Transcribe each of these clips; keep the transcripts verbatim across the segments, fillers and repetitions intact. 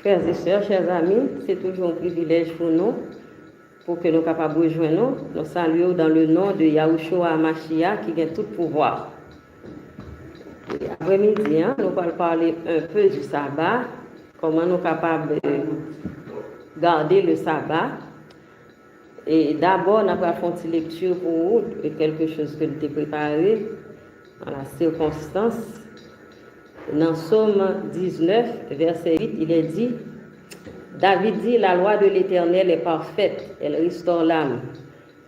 Frères et sœurs, chers amis, c'est toujours un privilège pour nous, pour que nous capables rejoindre nous. Nous saluons dans le nom de Yahushua Mashiach qui gagne tout pouvoir. Aprè midi a, nou pral pale un peu du sabbat, kòman nou kapab gade le sabbat. E dabò, n ap fè yon ti lekti pou ou de quelque chose ke l te prepare dans la circonstance. Dans Psaume dix-neuf, verset huit, il est dit, David dit, La loi de l'Éternel est parfaite, elle restaure l'âme.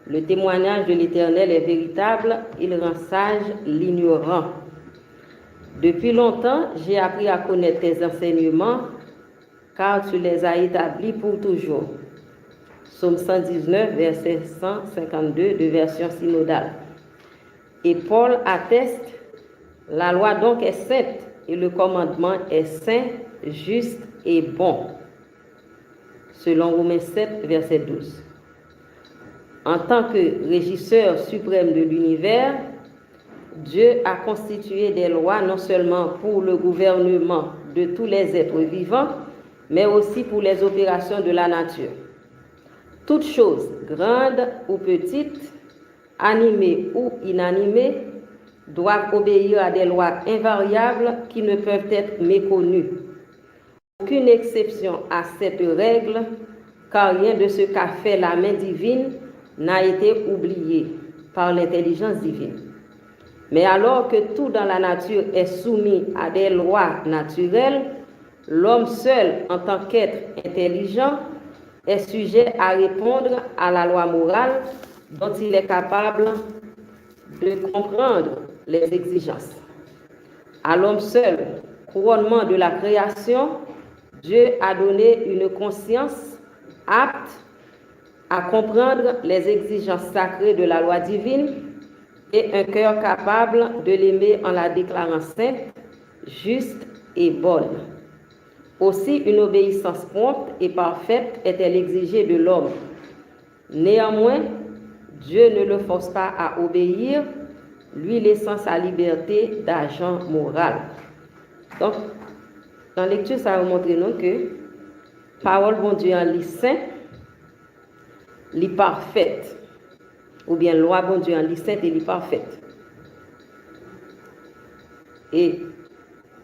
Le témoignage de l'Éternel est véritable, il rend sage l'ignorant. Depuis longtemps, j'ai appris à connaître tes enseignements, car tu les as établis pour toujours. Psaume cent dix-neuf, verset cent cinquante-deux de version synodale. Et Paul atteste, La loi donc est sainte, et le commandement est saint, juste et bon. Selon Romains sept, verset douze. En tant que régisseur suprême de l'univers, Dieu a constitué des lois non seulement pour le gouvernement de tous les êtres vivants, mais aussi pour les opérations de la nature. Toutes choses, grandes ou petites, animées ou inanimées, doivent obéir à des lois invariables qui ne peuvent être méconnues. Aucune exception à cette règle, car rien de ce qu'a fait la main divine n'a été oublié par l'intelligence divine. Mais alors que tout dans la nature est soumis à des lois naturelles, l'homme seul, en tant qu'être intelligent, est sujet à répondre à la loi morale dont il est capable de comprendre les exigences. À l'homme seul, couronnement de la création, Dieu a donné une conscience apte à comprendre les exigences sacrées de la loi divine et un cœur capable de l'aimer en la déclarant sainte, juste et bonne. Aussi, une obéissance prompte et parfaite est-elle exigée de l'homme. Néanmoins, Dieu ne le force pas à obéir, lui laissant sa liberté d'agent moral. Donk, nan lekti sa yo montre nou ke pawòl Bondye an li sen, li pafèt, oubyen lwa Bondye an li sent e li pafèt. E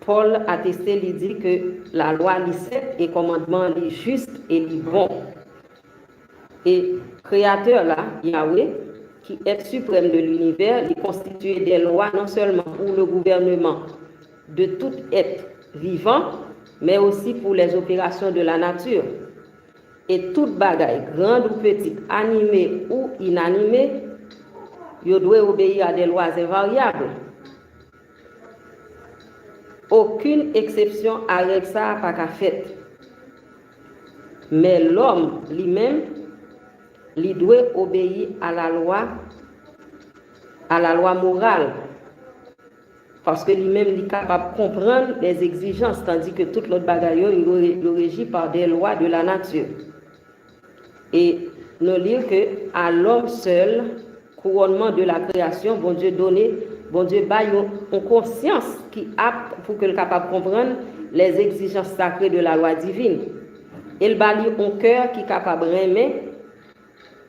Pòl ateste, li di ke lalwa li sent e kòmandman li jis e li bon. E Kreyatè la, Yahweh, qui est suprême de l'univers, li konstitye de lwa non sèlman pou le gouvènman de tout èt vivan, men osi pou les opérations de la nature. E tout bagay, grand ou petit, animé ou inanimé, yo dwe obeyi a de lwa envaryab. Okenn eksepsyon a règ sa a pa ka fèt. Men lòm, li menm, li dwe obeyi a la lwa, a la lwa moral. Paske li menm, li kapab konprann les exigences, tandis que tout lòt bagay yo, yo, yo reji par des lois de la nature. E nou li ke à l'homme seul, couronnement de la création, Bondye done, Bondye ba yon, yon konsyans ki apt pou ke l kapab konprann les exigences sacrées de la loi divine. E l ba li yon kè ki kapab renmen,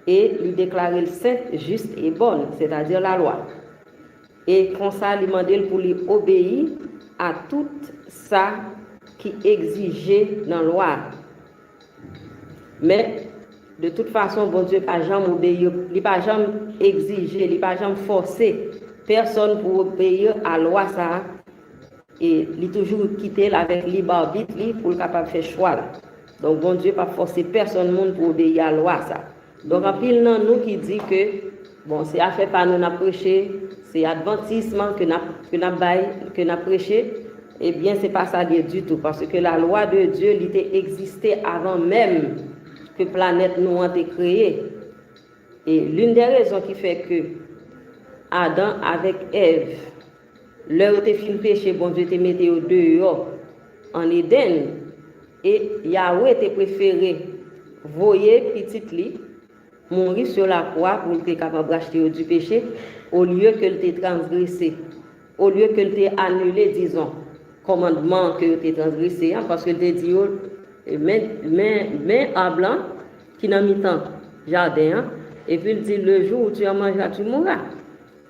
e li deklare l sent, jis e bòn, sètadi lalwa. E konsa, li mande l pou li obeyi a tout sa ki egzije nan lwa a. Men, de tout fason, Bondye pa janm obeyi, li pa janm egzije, li pa janm fòse pèsonn pou obeyi a lwa sa a. E li toujou kite l avèk lib abit li pou l kapab fè chwa l. Donk, Bondye p ap fòse pèsonn moun pou obeyi a lwa sa. Donk, anpil nan nou ki di ke, bon, se afè pa nou n ap preche, se advantism ke n ap, ke n ap bay, ke n ap preche, ebyen, se pa sa l ye ditou, paske la loi de Dieu, li te egziste avan menm ke planèt nou an te kreye. E l'une des raisons ki fè ke Adan avèk Èv, lè yo te fin peche, Bondye te mete yo deyò ann Edenn, e Yahweh te prefere voye pitit li mouri sur la croix pou l te kapab rachte yo du péché, olye ke l te transgrese, olye ke l te anile, dizon, kòmandman ke yo te transgrese an, paske l te di yo, men, men, men ab lan ki nan mitan jaden an, epi l di, le jour où tu en mangeras, tu mourras.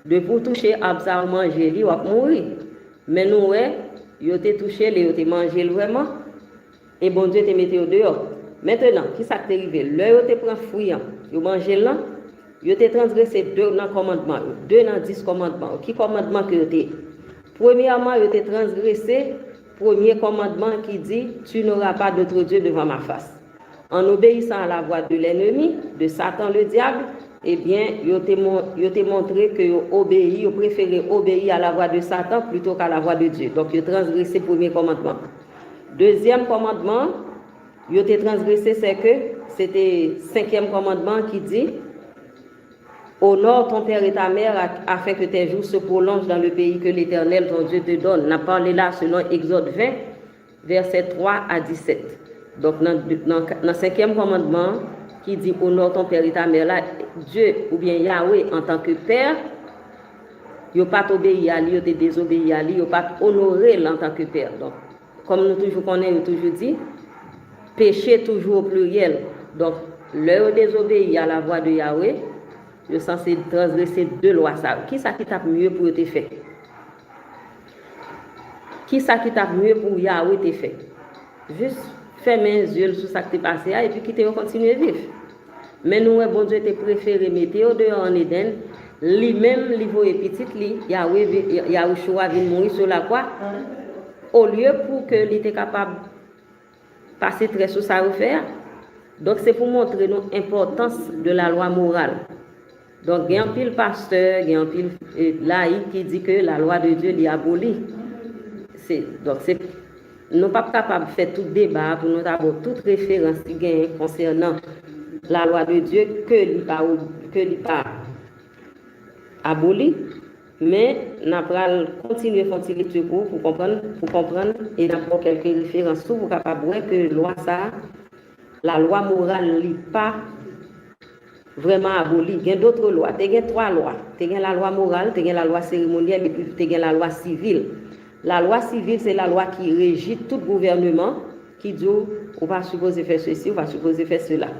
Depi w touche ab sa, w manje li, w ap mouri. Men nou wè, yo te touche li, yo te manje l vrèman, e Bondye te mete yo deyò. Mentenan, ki sa k te rive? Lè yo te pran fwi an, yo manje l lan, yo te transgrese de nan kòmandman yo, de nan dis kòmandman yo. Ki kòmandman ke yo te? Premyèman, yo te transgrese premye kòmandman ki di, tu n'auras pas d'autre Dieu devant ma face. En obéissant à la voix de l'ennemi, de Satan le diable, ebyen, yo te, mon- yo te montre ke yo obeyi, yo prefere obeyi a la vwa de Satan plito ka la vwa de Dye. Donk, yo transgrese premye kòmandman. Dezyèm kòmandman, yo te transgrese, se ke se te senkyèm kòmandman ki di, Honore ton père et ta mère, a- afin que tes jours se prolongent dans le pays que l'Éternel, ton Dieu, te donne. N ap pale la selon Egzòd ven, vèsè twa a disèt. Donk, nan, nan, nan senkyèm kòmandman an, ki di, Honore ton père et ta mère la, Dye, oubyen Yawe, antanke pè, yo pa t obeyi a li, yo te dezobeyi a li, yo pa t onore l antanke pè. Donk, kòm nou toujou konnen, yo toujou di, peche toujou o pliryèl. Donk, lè yo dezobeyi a la vwa de Yawe, yo sanse transgrese de lwa sa yo. Kisa ki t ap mye pou yo te fè? Kisa ki t ap mye pou Yawe te fè? Jis fèmen zye l sou sa k te pase a epi kite yo kontinye viv. Men nou wè Bondye te prefere mete yo deyò ann Edenn, li menm li voye pitit li, Yawe, Yahushua vin mouri sou lakwa, olye pou ke li te kapab pase trè sou sa yo fè a. Donk, se pou montre nou enpòtans de la lwa moral. Donk, gen anpil pastè, gen anpil eh, layik ki di ke la lwa de Dye li aboli. Se, donk, se, nou p ap kapab fè tout deba a pou nou ta ba w tout referans ki genyen konsènan la lwa de Dye ke li pa, ke li pa aboli, men n ap pral kontinye fè yon ti lekti pou, pou konprann, pou konprann, e n ap ba w kèlke referans tou pou w kapab wè ke lwa sa a, la lwa moral, li pa vrèman aboli. Gen dòt lwa. Te gen twa lwa. Te gen la lwa moral, te gen la lwa seremonyèl, epi te gen la lwa sivil. La lwa sivil, se la lwa ki reji tout gouvèneman, ki di w, ou pa sipoze fè sesi, ou pa sipoze fè sela.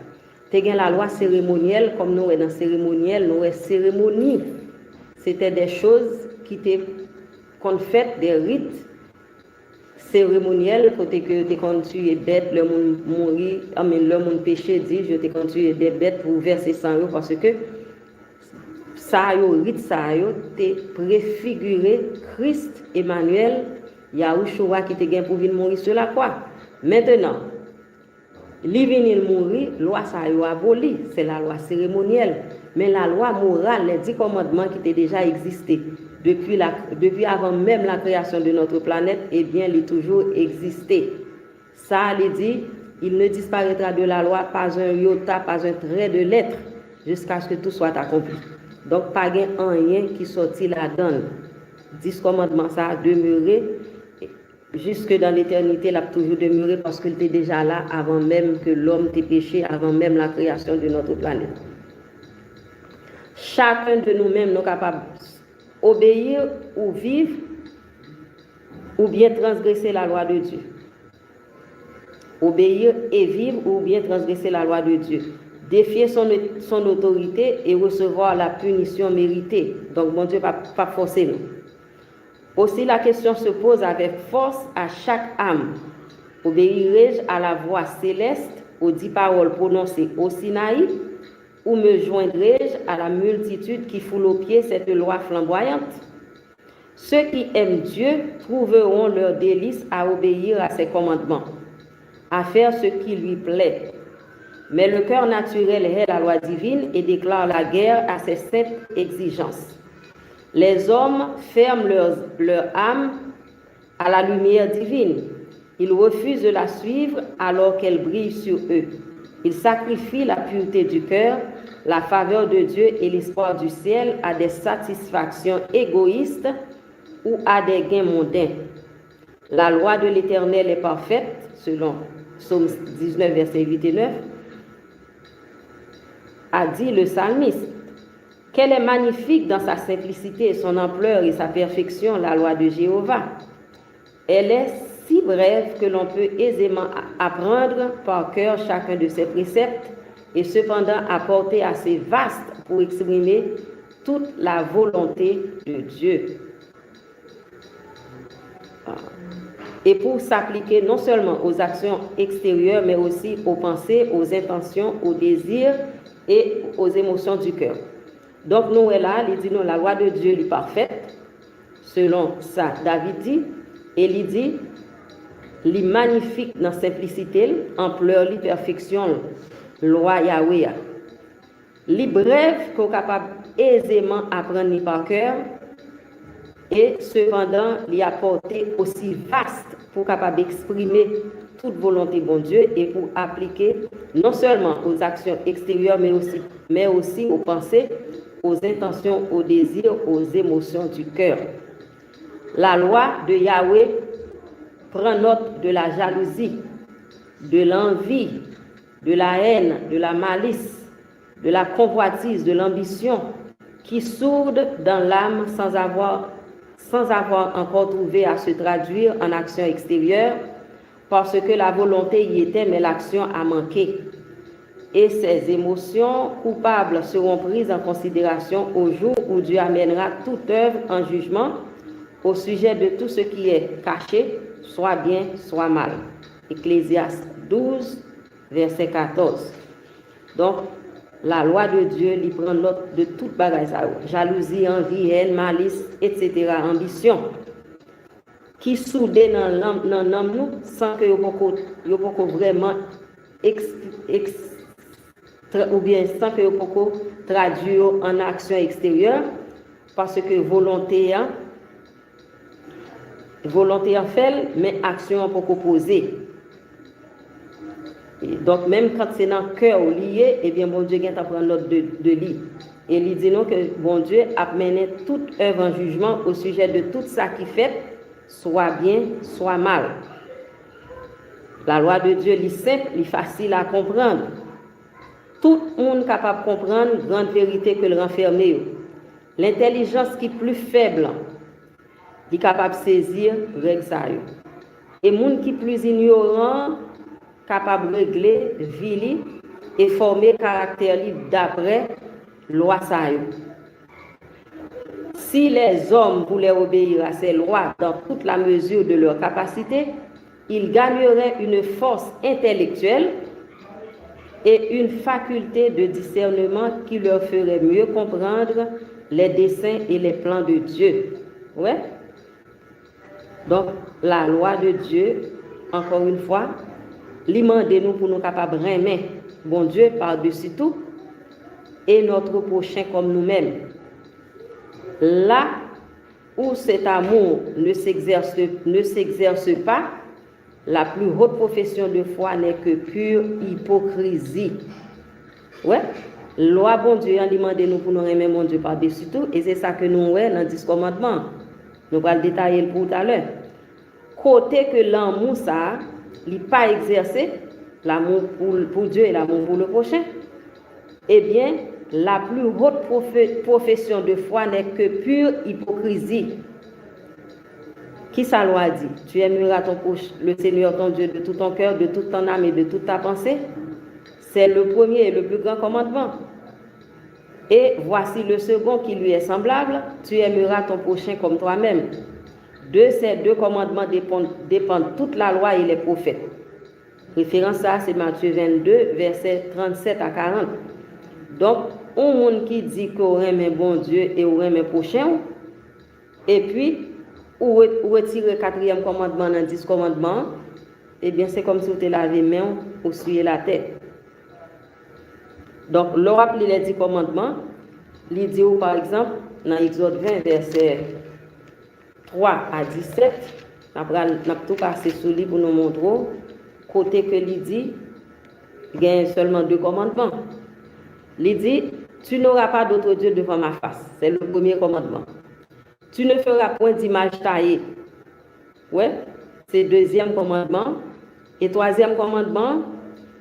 Te gen la lwa seremonyèl, kòm nou wè nan seremonyèl, nou wè seremoni. Se te de choz ki te konn fèt, de rit seremonyèl, kote ke yo te konn tiye bèt lè moun mouri, anmen lè moun peche, di yo te konn tiye de bèt pou vèse san yo, paske sa yo, rit sa yo, te prefigire Kris, Emanyèl, Yahushua ki te gen pou vin mouri sou lakwa. Mentenan, li vini, l mouri, lwa sa yo aboli, se la lwa seremonyèl. Men la lwa moral, les dix commandements ki te deja egziste depi la, depi avan menm la création de notre planète, ebyen, li toujou egziste. Sa a, li di, il ne disparaîtra de la loi pas un iota, pas un trait de lettre, jusqu'à ce que tout soit accompli. Donk, pa gen anyen ki sòti ladan l. Dis kòmandman sa a demere jusque dans l'éternité, l ap toujou demere paske l te deja la avan menm ke lòm te peche, avan menm la création de notre planète. Chacun de nous menm, nou kapab obéir ou vivre ou bien transgresser la loi de Dieu. Obéir et vivre ou bien transgresser la loi de Dieu. Défier son, son autorité et recevoir la punition méritée. Donk, Bondye p ap, p ap fòse nou. Aussi, la question se pose avec force à chaque âme. Obéirai-je à la voix céleste, aux dix paroles prononcées au Sinaï, ou me joindrai-je à la multitude qui foule aux pieds cette loi flamboyante? Ceux qui aiment Dieu trouveront leur délice à obéir à ses commandements, à faire ce qui lui plaît. Mais le cœur naturel hait la loi divine et déclare la guerre à ses saintes exigences. Les hommes ferment leur, leur âme à la lumière divine. Ils refusent de la suivre alors qu'elle brille sur eux. Ils sacrifient la pureté du cœur, la faveur de Dieu et l'espoir du ciel à des satisfactions égoïstes ou à des gains mondains. La loi de l'Éternel est parfaite, selon Psaume dix-neuf, versets huit et neuf, a dit le psalmiste. Qu'elle est magnifique dans sa simplicité, son ampleur et sa perfection, la loi de Jéhovah. Elle est si brève que l'on peut aisément a- apprendre par cœur chacun de ses préceptes et cependant à portée assez vaste pour exprimer toute la volonté de Dieu. Et pour s'appliquer non seulement aux actions extérieures, mais aussi aux pensées, aux intentions, aux désirs et aux émotions du cœur. Donk, nou wè la, li di nou, la lwa de Dye, li pafèt, selon sa David di, e li di, li manifik nan senplisite l, anplè li, pèfeksyon l, lwa Yawe a. Li brèv ke w kapab ezeman aprann li pa kè, e sepandan, li a pòte osi vast pou w kapab eksprime tout volonte Bondye e pou aplike non seulement aux actions extérieures, mais aussi, mais aussi aux pensées, aux intentions, aux désirs, aux émotions du cœur. La loi de Yahweh prend note de la jalousie, de l'envie, de la haine, de la malice, de la convoitise, de l'ambition, qui sourdent dans l'âme sans avoir, sans avoir encore trouvé à se traduire en action extérieure, parce que la volonté y était, mais l'action a manqué. Et ces émotions coupables seront prises en considération au jour où Dieu amènera toute œuvre en jugement au sujet de tout ce qui est caché, soit bien, soit mal. Ecclésiaste douze, verset quatorze. Donk, la lwa de Dye, li pran nòt de tout bagay sa yo. Jalouzi, anvi, hèn, malis, etsetera, anbisyon, ki soude nan lanm, nan nanm nou, san ke yo poko, yo poko vrèman eks-, eks-, tra-, oubyen san ke yo poko tradui yo an aksyon eksteryè, paske volonte a, volonte an fè l, men aksyon an poko poze. Donk, menm kan se nan kè w li ye, ebyen, Bondye gentan pran nòt de, de li. E li di nou ke Bondye ap mennen tout èv an jijman o sijè de tout sa ki fèt, swa byen, swa mal. La lwa de Dye, li senp, li fasil a konprann. Tout moun kapab konprann gran verite ke l ranfème yo. Lentèlijans ki pli fèb lan, li kapab sezi règ sa yo. E moun ki pli inyoran an kapab regle vi li e fòme karaktè li daprè lwa sa yo. Si les hommes voulaient obéir à ces lois dans toute la mesure de leur capacité, ils gagneraient une force intellectuelle et une faculté de discernement qui leur ferait mieux comprendre les desseins et les plans de Dieu. Ouais. Donk, la lwa de Dye, ankò yon fwa, li mande nou pou nou kapab renmen Bondye padesi tou, et notre prochain comme nous-mêmes. Là où cet amour ne s'exerce, ne s'exerce pas, la plus haute profession de foi n'est que pure hypocrisie. Wè, lwa Bondye an, li mande nou pou nou renmen Bondye padesi tou, e se sa ke nou wè nan dis kòmandman an. Nou pral detaye l pou w talè. Kote ke lanmou sa a, li pa egzèse, l'amour pour, pour Dieu et l'amour pour le prochain, eh bien, la plus haute profe-, profession de foi n'est que pure hypocrisie. Kisa lwa di? Tu aimeras ton proche, le Seigneur ton Dieu de tout ton cœur, de toute ton âme et de toute ta pensée. C'est le premier et le plus grand commandement. Et voici le second qui lui est semblable, tu aimeras ton prochain comme toi-même. De ces deux commandements dépendent, dépendent toute la loi et les prophètes. Referans sa a se Matye vennde, vèsè trannsèt a karant. Donk, yon moun ki di ke w renmen Bondye e w renmen pwochen w, epi ou re-, ou retire katriyèm kòmandman nan dis kòmandman an, ebyen, se kòmsi w te lave men w, ou siye l atè. Donk, lè w ap li lè dis kòmandman, li di w, pa egzanp, nan Egzòd ven, vèsè twa a disèt, n ap pral, n ap tou pase sou li pou nou montre w kote ke li di, genyen sèlman de kòmandman. Li di, tu n'auras pas d'autre Dieu devant ma face. C'est le premier commandement. Tu ne feras point d'image taillée. Wè, se dezyèm kòmandman. E twazyèm kòmandman,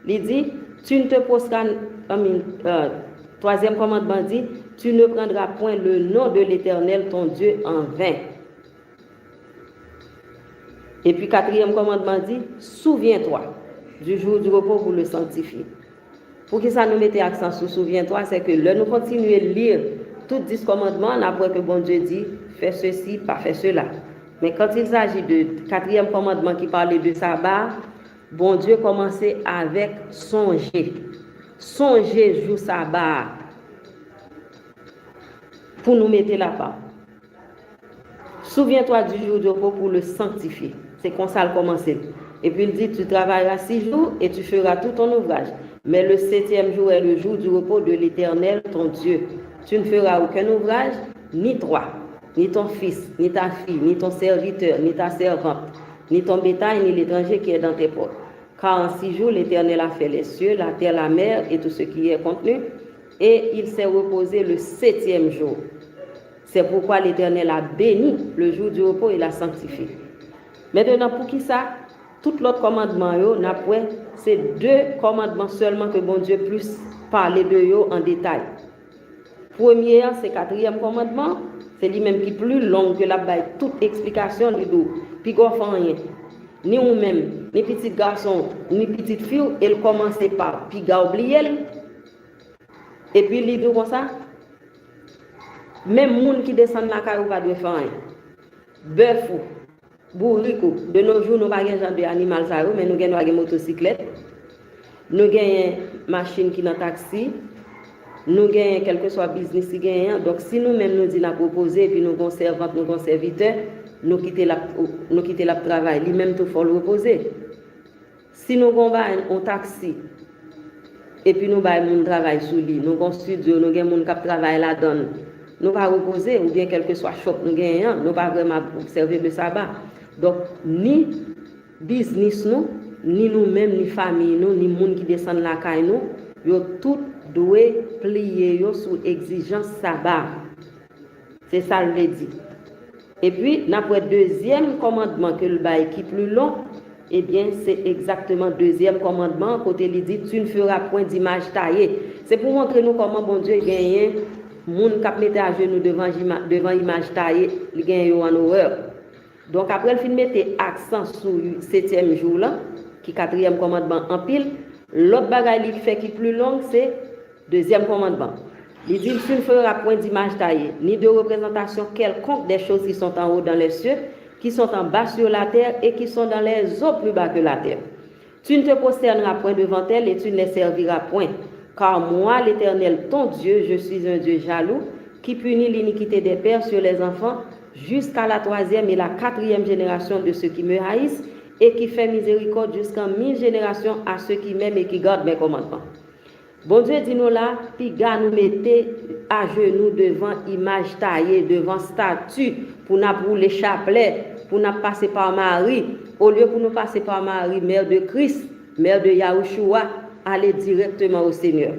li di, tu ne te prosternes, I mean, euh, twazyèm kòmandman di, tu ne prendras point le nom de l'Éternel ton Dieu en vain. Epi katriyèm kòmandman di, souviens-toi du jour du repos pour le sanctifier. Poukisa nou mete aksan sou souviens-toi? Se ke lè nou kontinye li tout dis kòmandman, n ap wè ke Bondye di, fè sesi, pa fè sela. Men quand il s'agit de katriyèm kòmandman ki pale de saba, Bondye kòmanse avèk sonje. Sonje jou saba a pou nou mete l apa. Souviens-toi du jour de repos pour le sanctifier. Se konsa l kòmanse. Epi l di, tu travailleras six jours et tu feras tout ton ouvrage. Mais le septième jour est le jour du repos de l'Éternel, ton Dieu. Tu ne feras aucun ouvrage, ni toi, ni ton fils, ni ta fille, ni ton serviteur, ni ta servante, ni ton bétail, ni l'étranger qui est dans tes portes. Car en six jours, l'Éternel a fait les cieux, la terre, la mer et tout ce qui y est contenu, et il s'est reposé le septième jour. C'est pourquoi l'Éternel a béni le jour du repos et l'a sanctifié. Mentnan, poukisa tout lòt kòmandman yo, n ap wè, se de kòmandman sèlman ke Bondye plis pale de yo an detay. Premye an, se katriyèm kòmandman, se li menm ki pli long ke l ap bay tout eksplikasyon, li di w, piga w fè anyen. Ni ou menm, ni pitit gason w, ni pitit fi w, e l kòmanse pa piga w bliye l. Epi li di w konsa, menm moun ki desann lakay ou pa dwe fè anyen. Bèf ou, bourik ou, de nos jours, nou pa gen jan de animal sa yo, men nou gen dwa gen motosiklèt, nou genyen machin ki nan taksi, nou genyen kèlkeswa biznis ki genyen an. Donk, si nou menm nou di n ap repoze, epi nou gon sèvant, nou gon sèvitè, nou kite l ap, nou kite l ap travay, li menm tou fò l repoze. Si nou gon bagay, yon taksi, epi nou bay moun travay sou li, nou gon estidyo, nou gen moun k ap travay ladan l, nou pa repoze, oubyen kèlkeswa shop nou genyen an, nou pa vrèman ap obsève le saba. Donk, ni biznis nou, ni nou menm, ni fanmi nou, ni moun ki desann lakay nou, yo tout dwe pliye yo sou egzijans saba. Se sa l vle di. Epi, n ap wè dezyèm kòmandman ke l bay ki pli long, ebyen, se egzakteman dezyèm kòmandman an kote li di, tu ne feras point d'image taillée. Se pou montre nou kòman Bondye genyen moun k ap mete ajenou devan jima-, devan imaj taye, li genyen yo an orè. Donk, apre l fin mete aksan sou setyèm jou lan, ki katriyèm kòmandman anpil, lòt bagay li fè ki pli long, se dezyèm kòmandman. Li di, tu ne feras point d'image taillée, ni de représentation quelconque des choses qui sont en haut dans les cieux, qui sont en bas sur la terre et qui sont dans les eaux plus bas que la terre. Tu ne te prosterneras point devant elles et tu ne les serviras point. Car moi, l'Éternel, ton Dieu, je suis un Dieu jaloux, qui punit l'iniquité des pères sur les enfants jusqu'à la troisième et la quatrième génération de ceux qui me haïssent, et qui fait miséricorde jusqu'en mille générations à ceux qui m'aiment et qui gardent mes commandements. Bondye di nou la, piga nou mete ajenou devan imaj taye, devan stati, pou n ap woule chaplè, pou n ap pase pa Mari, olye pou nou pase pa Mari, mè de Kris, mè de Yahushua, ale dirèkteman o Senyè.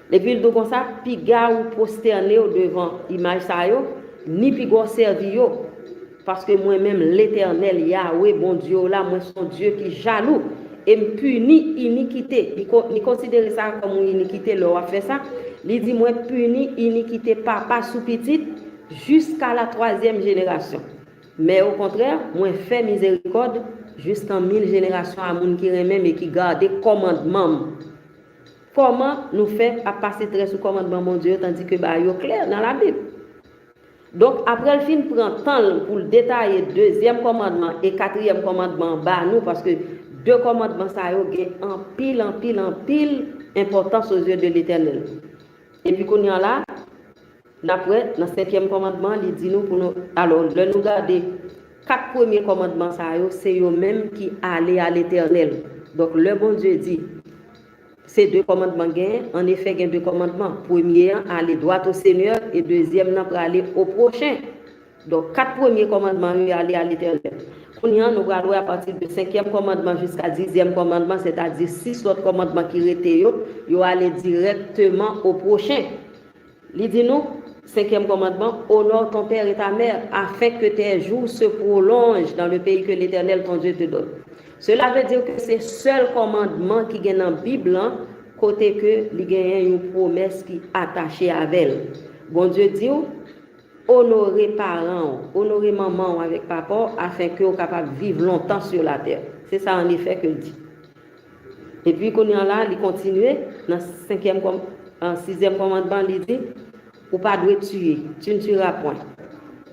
Epi l di w konsa, piga ou pwostène w devan imaj sa yo, ni piga w sèvi yo. Paske mwen menm, Letènèl, Yawe, Bondye w la, mwen se yon Dye ki jalou, e m pini inikite. Li ko-, li konsidere sa kòm yon inikite lè w ap fè sa. Li di, mwen pini inikite papa sou pitit jiska la twazyèm jenerasyon. Men okontrè, mwen fè mizerikòd jiskan mil jenerasyon a moun ki renmen m e ki gade kòmandman m. Kòman nou fè ap pase trè sou kòmandman Bondye yo, tandike bagay yo klè nan Labib? Donk, apre l fin pran tan l pou l detaye dezyèm kòmandman e katriyèm kòmandman an ba nou, paske de kòmandman sa yo gen anpil, anpil, anpil enpòtans o zye de Letènèl. Epi kounye a la, n ap wè nan senkyèm kòmandman, li di nou pou nou, alò, lè nou gade kat premye kòmandman sa yo, se yo menm ki ale a Letènèl. Donk, lè Bondye di, se de kòmandman genyen, annefè gen de kòmandman. Premye an, ale dwat o Senyè, e dezyèm nan prale o pwochen. Donk, kat premye kòmandman yo, ale a Letènèl. Kounye a, nou pral wè apati de senkyèm kòmandman jiska dizyèm kòmandman, sètadi sis lòt kòmandman ki rete yo, yo ale dirèkteman o pwochen. Li di nou, senkyèm kòmandman, honore ton père et ta mère, afin que tes jours se prolongent dans le pays que l'Éternel ton Dieu te donne. Cela veut dire que se sèl kòmandman ki gen nan Bib lan, kote ke li genyen yon pwomès ki atache avè l. Bondye di w, Onore paran w, onore manman w avèk papa w, afin ke w kapab viv lontan sur la terre. Se sa an efè ke l di. Epi kounye a la, li kontinye nan senkyèm kòm, an sizyèm kòmandman, li di, ou pa dwe tiye, tu ne tueras point.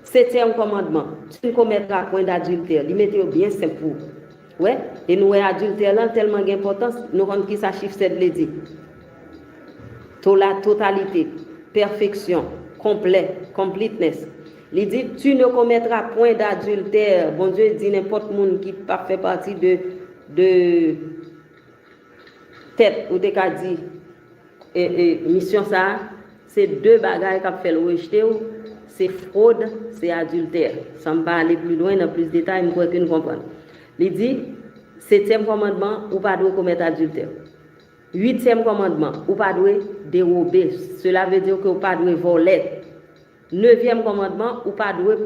Setyèm kòmandman, tu ne commettras point d'adultère. Li mete yo byen senp pou ou. Wè, e nou wè adiltè lan tèlman gen enpòtans, nou konn ki sa chif sèt vle di. To la totalite, pèfeksyon, konplè, completeness. Li di, tu ne commettras point d'adultère. Bondye di nenpòt moun ki pa fè pati de, de tèt, ou te ka di, e, e, misyon sa a, se de bagay k ap fè l rejte w, se fwod, se adiltè. San m pa ale pli lwen nan plis detay, m kwè ke n konprann. Li di, setyèm kòmandman, ou pa dwe komèt adiltè. Uityèm kòmandman, ou pa dwe dewobe. Cela veut dire que ou pa dwe vòlè. Nevyèm kòmandman, ou pa dwe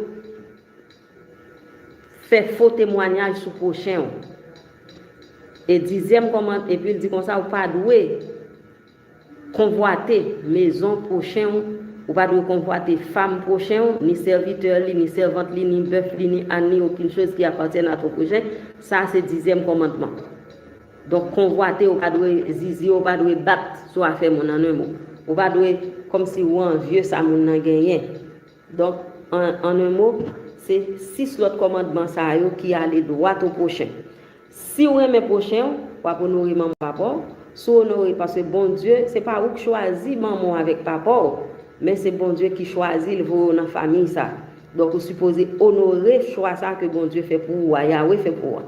fè fo temwanyaj sou pwochen w. E dizyèm kòmand, epi l di konsa, ou pa dwe konvwate mezon pwochen w, ou pa dwe konvwate fanm pwochen w, ni sèvitè li, ni sèvant li, ni bèf li, ni àn li, aucune chose qui appartienne à ton prochain. Sa se dizyèm kòmandman. Donk, konvwate, ou pa dwe zizi, ou pa dwe bat sou afè moun, an en mo. Ou pa dwe, kòmsi ou anvye sa moun nan genyen. Donk, an, an en mo, se sis lòt kòmandman sa yo ki ale dwat o pwochen. Si w renmen pwochen w, w ap onore manman w, papa w. Si w onore, paske Bondye, se pa ou k chwazi manman w avèk papa w, men se Bondye ki chwazi l voye w nan fanmi sa. Donk, ou sipoze onore chwa sa ke Bondye fè pou ou a, Yawe fè pou ou a.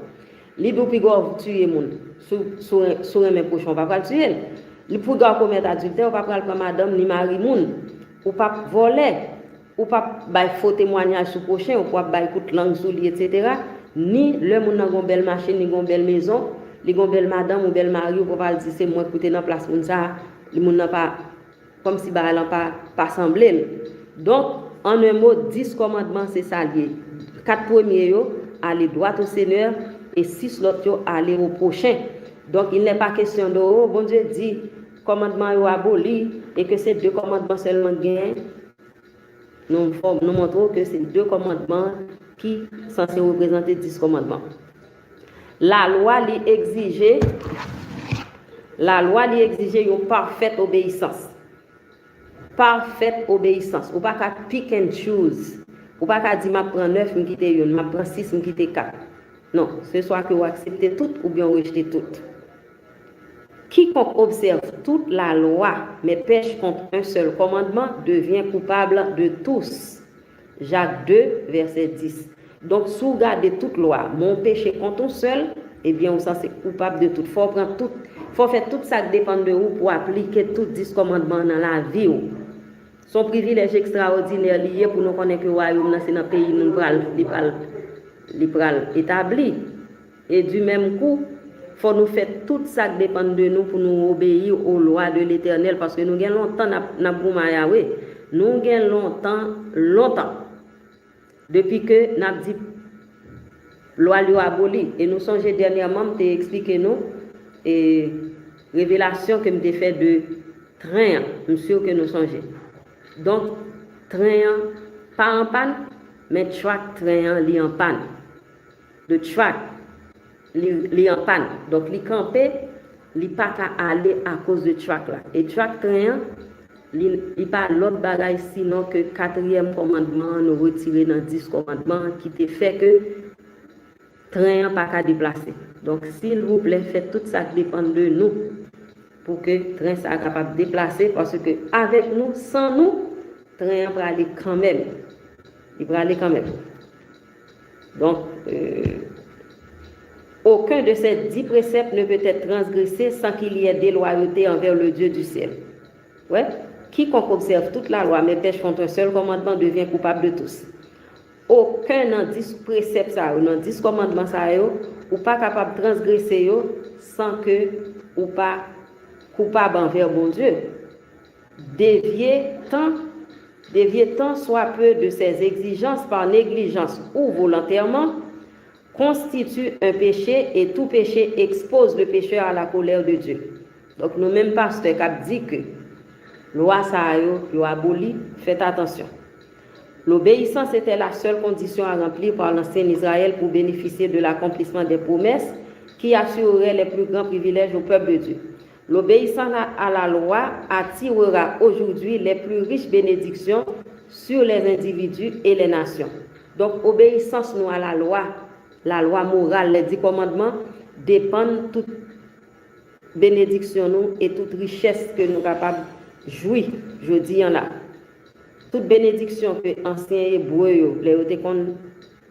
Li di w piga w tiye moun. Si w, si w, si w renmen pwochen w, w pa pral tiye l. Li piga w komèt adiltè, w pa pral pran madanm ni mari moun. Ou p ap vòlè. Ou p ap bay fo temwanyaj sou pwochen w, pou w ap bay kout lang sou li, etsetera. Ni lè moun nan gon bèl machin, li gon bèl mezon, li gon bèl madanm ou bèl mari, ou pa pral di se mwen ki te nan plas moun sa a, li moun nan pa, kòmsi bagay lan pa, pa sanble l. Donk, an en mo, dis kòmandman se sa l ye. Kat premye yo, ale dwat o Senyè, e sis lòt yo, ale o pwochen. Donk, il n'est pas question de, oh, Bondye di, kòmandman yo aboli, e ke se de kòmandman sèlman k genyen. Nou, nou montre w ke se de kòmandman ki sanse reprezante dis kòmandman. Lalwa li egzije, lalwa li egzije yon pafèt obeyisans. Pafèt obeyisans. Ou pa ka pick and choose. Ou pa ka di, "M ap pran nèf, m kite youn, m ap pran sis, m kite kat." Non, se swa ke w aksepte tout oubyen w rejte tout. Quiconque observe toute la loi, mais pèche contre un seul commandement, devient coupable de tous. Jacques deux, verset dix. Donk, si w gade tout lwa, men w peche kont yon sèl, ebyen, ou sanse koupab de tout. Fò w pran tout, fò w fè tout sa k depann de ou pou w aplike tout dis kòmandman an nan lavi w. Se yon privilèj ekstraòdinè li ye pou nou konnen ke wayòm nan se nan peyi nou pral, li pral, li pral etabli. E di menm kou, fò nou fè tout sa k depann de nou pou nou obeyi aux lois de l'Éternel, paske nou gen lontan n ap, n ap goumen a Yawe. Nou gen lontan, lontan. Depi ke n ap di lwa l yo aboli. E nou sonje dènyèman, m te eksplike nou, e, revelasyon ke m te fè de tren an. M si ke nou sonje. Donk, tren an pa an pàn, men track tren an, li an pàn. The track, li, li an pàn. Donk, li kanpe, li pa ka ale akoz de track la. E track tren an, li, li pa lòt bagay sinon ke katriyèm kòmandman an nou retire nan dis kòmandman an ki te fè ke tren an pa ka deplase. Donk, silvouplè, fè tout sa k depann de nou pou ke tren sa a kapab deplase, paske avèk nou, san nou, tren an prale kanmenm. Li prale kanmenm. Donc, euh, aucun de ces dix préceptes ne peut être transgressé sans qu'il y ait déloyauté envers le Dieu du ciel. Ouais. Quiconque observe toute la loi mais pèche contre un seul commandement devient coupable de tous. Okenn nan dis presèp sa yo, nan dis kòmandman sa yo, ou pa kapab transgrese yo san ke ou pa koupab anvè Bondye. Dévier tant, dévier tant soit peu de ces exigences par négligence ou volontairement constitue un péché et tout péché expose le pécheur à la colère de Dieu. Donk, nou menm pastè k ap di ke lwa sa yo, yo aboli, fèt atansyon. L'obéissance était la seule condition à remplir par l'ancien Israël pour bénéficier de l'accomplissement des promesses qui assureraient les plus grands privilèges au peuple de Dieu. L'obéissance à, à la loi attirera aujourd'hui les plus riches bénédictions sur les individus et les nations. Donk, obeyisans nou a lalwa, lalwa moral, les dix commandements, depann tout benediksyon nou e tout richès ke nou kapab jwi jodi an la. Tout benediksyon ke ansyen Ebre yo, lè yo te konn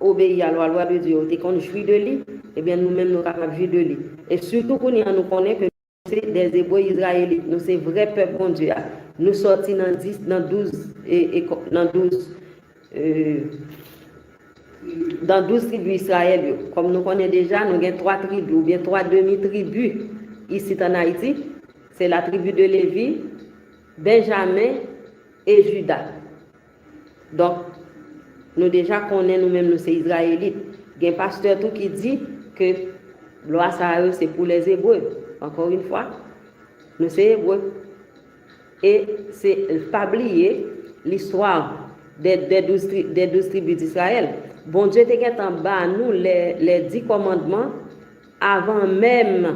obeyi a lwa, lwa de Dye, yo te konn jwi de li, ebyen, nou menm, nou kapab jwi de li. E sitou kounye a, nou konnen ke nou se des Hébreux Israélites, nou se vrè pèp Bondye a. Nou sòti nan dis, nan douz, e, e, nan douz, e, nan douz tribi Izrayèl yo. Kòm nou konnen deja, nou gen twa tribi oubyen twa demi tribi isit ann Ayiti. Se la tribi de Levi, Benjamen e Jida. Donk, nou deja konnen nou menm nou se Izrayelit. Gen pastè tou ki di ke glwa sa yo se pou les Hébreux. Encore une fois, nou se Ebre. E se pa bliye listwa de, de douz tri, de douz tribi d'Israël. Bondye te gentan ba nou les, les dix commandements avan menm.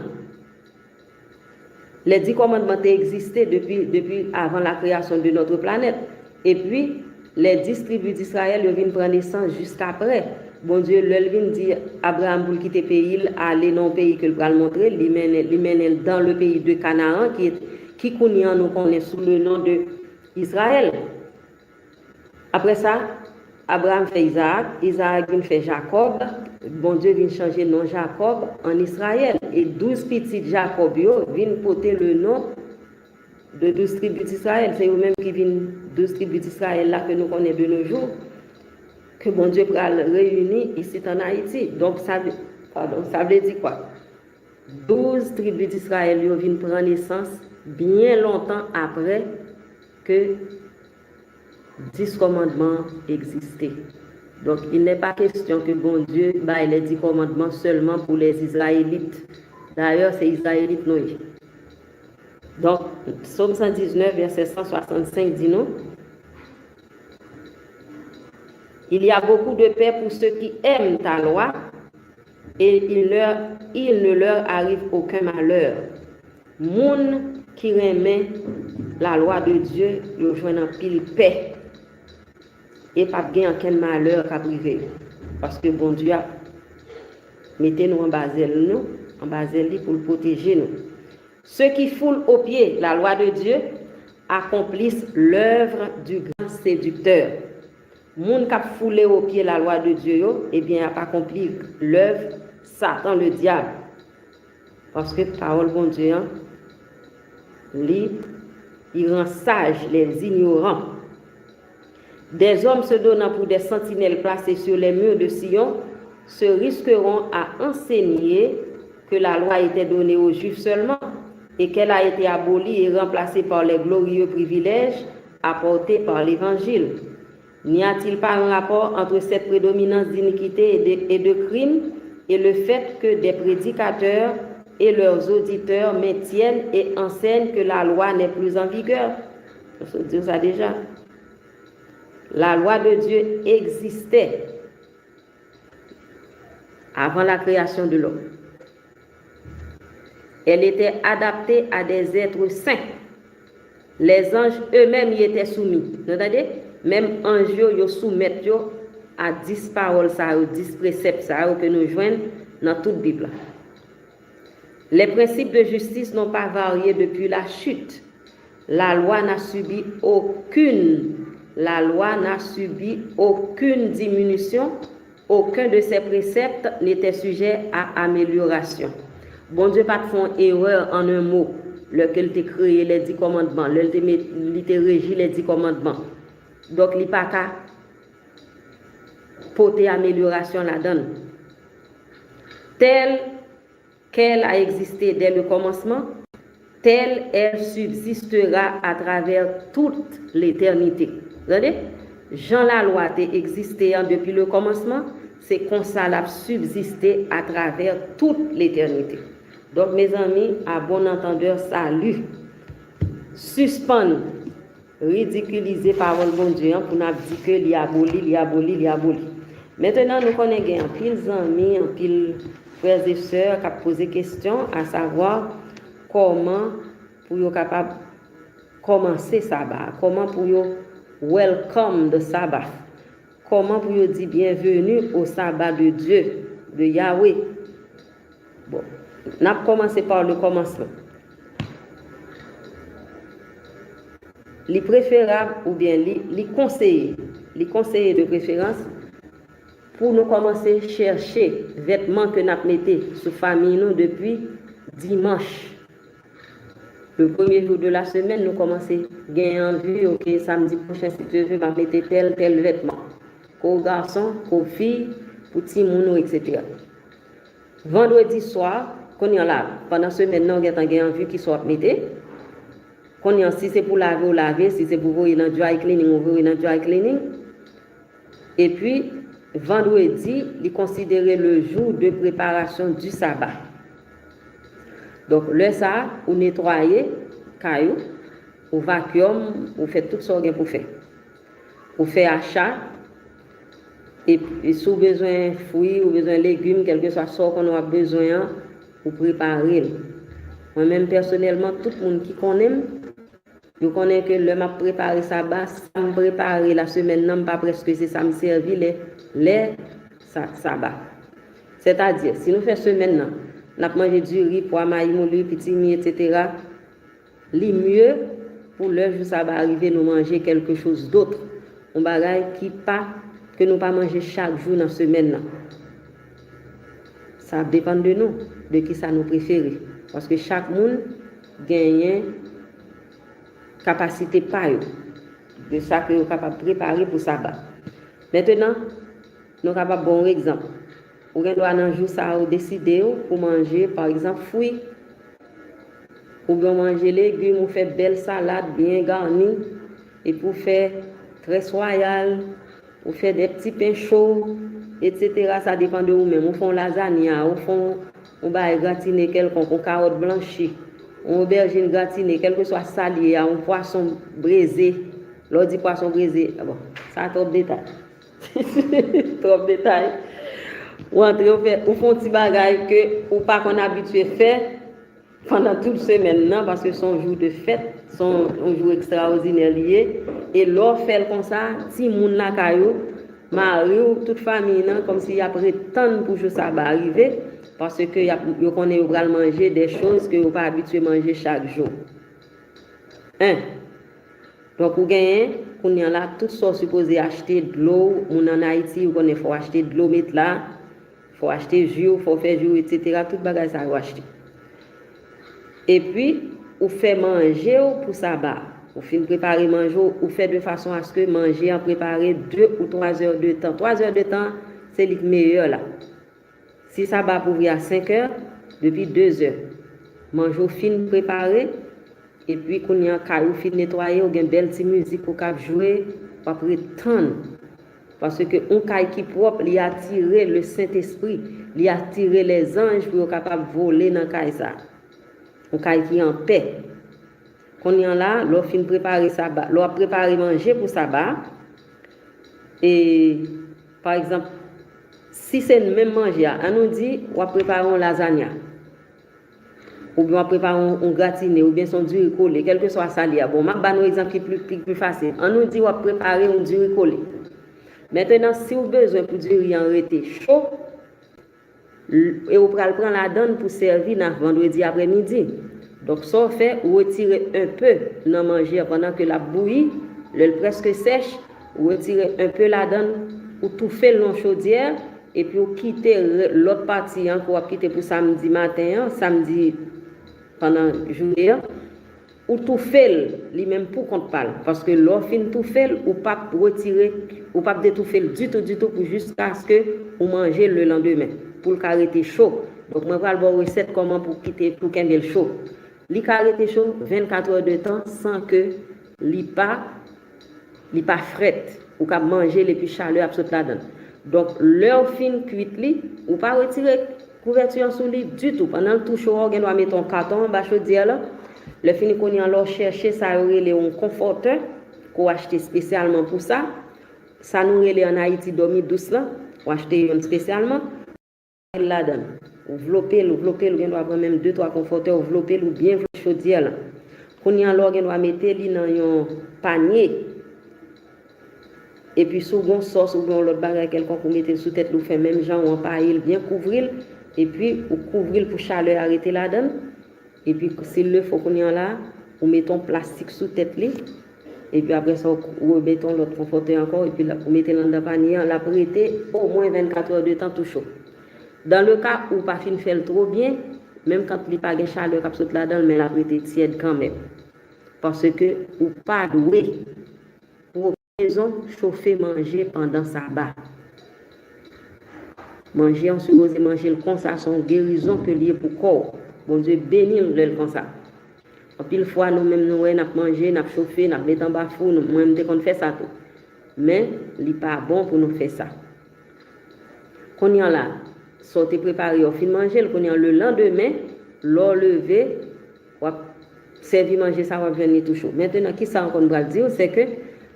Les dix commandements te egziste depi, depi avant la création de notre planète. Epi, les dix tribus d'Israël yo vin pran nesans jiskapre. Bondye, lè l vin di Abraham pou l kite peyi l, ale nan yon peyi ke l pral montre, li mennen, li mennen l dans le pays de Canaan, ki, ki kounye a nou konnen sous le nom de Israël. Apre sa, Abraham fè Izaak, Izaak vin fè Jakòb, Bondye vin chanje non Jakòb an Izrayèl. E douz pitit Jakòb yo vin pote le nom de douz tribus d'Israël. Se yo menm ki vin douz tribus d'Israël la ke nou konnen de nos jours, ke Bondye pral reyini isit ann Ayiti. Donk, sa vle, padon, sa vle di kwa? Douz tribi d'Israyèl yo vin pran nesans byen lontan apre ke dis kòmandman egziste. Donk, il n'est pas question que Bondye bay les dix commandements seulement pour les Israélites. Dayè, se Izrayelit nou ye. Donk, Sòm san diznèf, vèsè san swasannsenk di nou, Il y a beaucoup de paix pour ceux qui aiment ta loi, et il leur, il ne leur arrive aucun malheur. Moun ki renmen lalwa de Dye, yo jwenn anpil pè. E p ap gen ankenn malè k ap rive yo. Paske Bondye ap mete nou anba zèl nou, anba zèl li pou l pwoteje nou. Ceux qui foulent aux pieds la loi de Dieu accomplissent l'œuvre du grand séducteur. Moun k ap foule o pye lalwa de Dye yo, ebyen, y ap akonpli lèv Satan, le diab. Paske pawòl Bondye an, li, il rend sages les ignorants. Des hommes se donnant pour des sentinelles placés sur les murs de Sion se risqueront à enseigner que la loi était donnée aux Juifs seulement et qu'elle a été abolie et remplacée par les glorieux privilèges apportés par l'Évangile. N'y a-t-il pas un rapport entre cette prédominance d'iniquité et de, et de crime et le fait que des prédicateurs et leurs auditeurs maintiennent et enseignent que la loi n'est plus en vigueur? Mwen sot di w sa deja. La loi de Dieu existait avant la création de l'homme. Elle était adaptée à des êtres saints. Les anges eux-mêmes y étaient soumis. Nou tande? Menm anj yo, yo soumèt yo a dis pawòl sa yo, dis presèp sa yo ke nou jwenn nan tout Bib la. Les principes de justice n'ont pas varié depuis la chute. La loi n'a subi aucune, la loi n'a subi aucune diminution, aucun de ses préceptes n'était sujet à amélioration. Bondye pa t fè yon erè an un mot, lè ke l te kreye les dix commandements, lè l te met, li te reji les dix commandements. Donk, li pa ka pote amelyorasyon ladan l. Tel qu'elle a existé dès le commencement, telle elle subsistera à travers toute l'éternité. Tande? Jan lalwa te egziste an depi le kòmansman, se konsa l ap sibziste atravè tout letènite. Donk, mezanmi, à bon entendeur, salut. Sispann ridikilize pawòl Bondye an pou n ap di ke li aboli, li aboli, li aboli. Mentenan, nou konnen gen anpil zanmi, anpil frè e sè k ap poze kesyon, asavwa kòman pou yo kapab kòmanse saba a, kòman pou yo welcome the Sabbath, kòman pou yo di bienvenue au sabbat de Dieu, de Yahweh. Bon, n ap kòmanse pa le kòmansman. Li preferab oubyen li, li konseye, li konseye de preferans pou nou kòmanse chèche vètman ke n ap mete sou fanmi nou depi dimanch. Le premye jou de la semèn, nou kòmanse gen anvi, ok, samdi pwochen, si Dye vle, m ap mete tèl, tèl vètman. Ko gason, ko fi, pou timoun ou, etsetera. Vandredi swa, kounye a la, pandan semèn nan, ou gentan gen anvi kisa w ap mete. Kounye a, si se pou lave, ou lave, si se pou voye nan dry cleaning, ou voye nan dry cleaning. Epi, vandredi, li konsidere le jour de préparation du sabbat. Donk, lè sa a, ou netwaye kay ou, ou vakyòm, ou fè tout sa w gen pou fè. Ou fè acha, e, e si w bezwen fwi, ou bezwen legim, kèlkeswa sa w konnen w ap bezwen an, ou prepare l. Mwen menm pèsonèlman, tout moun ki konnen m, yo konnen ke lè m ap prepare saba, sa m prepare la semèn nan, m pa prèske se sa m sèvi lè, lè sa, saba. Sètadi, si nou fè semèn nan, n ap manje diri, pwa, mayi mouli, pitimi, etsetera, li mye pou lè jou saba a rive, nou manje quelque chose d'autre, yon bagay ki pa, ke nou pa manje chak jou nan semèn nan. Sa ap depann de nou, de kisa nou prefere. Paske chak moun genyen kapasite pa yo, de sa ke yo kapab prepare pou saba. Mentenan, nou kapab ba w yon egzanp. Ou gen dwa nan jou sa a, ou deside w pou manje, pa egzanp, fwi. Oubyen w manje legim, ou fè bèl salad byen gani, epi w fè très royal, ou fè de ti pen cho, etsetera. Sa depann de ou menm. Ou fè yon lazanya, ou fè yon, yon bagay gratine kèlkonk, yon kawòt blanchi, yon obèjin gratine, kèlkeswa sa l ye a, yon pwason breze. Lè w di pwason breze, bon, sa twòp detay. Twòp detay. Ou antre, ou fè, ou fè yon ti bagay ke ou pa konn abitye fè pandan tout semèn nan, paske se yon jou de fèt, se yon, yon jou ekstraòdinè li ye. E lè w fè l konsa, timoun lakay ou, mari w, tout fanmi nan, kòmsi y ap ret tann pou jou saba a rive, paske y ap, yo konnen yo pral manje de choz ke yo pa abitye manje chak jou. En. Donk, ou genyen, kounye a la, tout sa w sipoze achte, dlo, moun ann Ayiti, ou konnen fò w achte dlo met la, fò w achte ji w, fò w fè ji w, etsetera, tout bagay sa yo achte. Epi, ou fè manje w pou saba. Ou fin prepare manje w, ou fè de fason aske manje an prepare de ou twa zè de tan. Twa zè de tan, se li k meyè la. Si saba ap ouvri a senk è, depi de zè, manje w fin prepare, epi kounye a kay ou fin netwaye, ou gen bèl ti mizik ou k ap jwe, w ap ret tann. Paske yon kay ki pwòp, li atire le Sentespri, li atire lèzanj pou yo kapab vole nan kay sa. Yon kay ki anpè. Kounye a la, lè w fin prepare saba, lè w ap prepare manje pou saba, e, pa egzanp, si se menm manje a, ann nou di, w ap prepare yon lazanya, oubyen w ap prepare yon, yon gratine, oubyen se yon diri kole, kèlkeswa sa l ye a. Bon, m ap ba nou egzanp ki pli, ki pli fasil. Ann nou di w ap prepare yon diri kole. Mentenan, si w bezwen pou diri an rete cho, e ou pral pran ladann pou sèvi nan vandredi aprèmidi. Donk, sa w fè, ou retire enpe nan manje a pandan ke l ap bouyi, lè l prèske sèch, ou retire enpe ladann, ou toufe l nan chodyè, epi ou kite re-, lòt pati an ke w ap kite pou samdi maten an, samdi pandan jounen an, ou toufe l li menm pou kont pa l. Paske lè w fin toufe l, ou p ap retire, ou p ap detoufe l ditou, ditou pou jiskaske ou manje l lelandemen, pou l ka rete cho. Donk, mwen pral ba w resèt kòman pou kite, pou kenbe l cho. Li ka rete cho vennkat è de tan san ke li pa li pa frèt. Ou ka manje l epi chalè ap sot ladan l. Donk, lè w fin kuit li, ou pa retire kouvèti an sou li ditou. Pandan l tou cho a, ou gen dwa mete yon katon anba chodyè la. Lè fini kounye a, lè w chèche sa yo rele yon konfòtè, ke w achte espesyalman pou sa. Sa nou rele ann Ayiti dòmi dous lan, ou achte youn espesyalman, ou mete l ladan l. Ou vlope l, ou vlope l, ou gen dwa pran menm de, twa konfòtè, ou vlope l, ou byen vlope chodyè lan. Kounye a la, ou gen dwa mete li nan yon panye. Epi si w gen yon sòs oubyen yon lòt bagay kèlkonk, ou mete l sou tèt li, ou fè menm jan, ou anpaye l, byen kouvri l, epi ou kouvri l pou chalè a rete ladan l. Epi, s'il le faut, kounye a la, ou mete yon plastik sou tèt li. Epi apre sa, ou remete yon lòt konfòtè ankò, epi la, ou mete l anndan panye an, l ap rete omwen vennkat è de tan tou cho. Dans le cas ou pa fin fè l twò byen, menm kan li pa gen chalè k ap sot ladan l, men l ap rete tyèd kanmenm. Paske ou pa dwe, pou okenn rezon, chofe manje pandan saba. Manje an sipoze manje l konsa, se yon gerizon ke l ye pou kò w. Bondye beni l lè l konsa. Anpil fwa, nou menm, nou wè, n ap manje, n ap chofe, n ap met anba fou, nou, mwen, m te konn fè sa tou. Men, li pa bon pou nou fè sa. Kounye a la, sa w te prepare a, w fin manje l, kounye a, le landemen, lè w leve, w ap sèvi manje sa, w ap jwenn li tou cho. Mentenan, kisa ankò m pral di w, se ke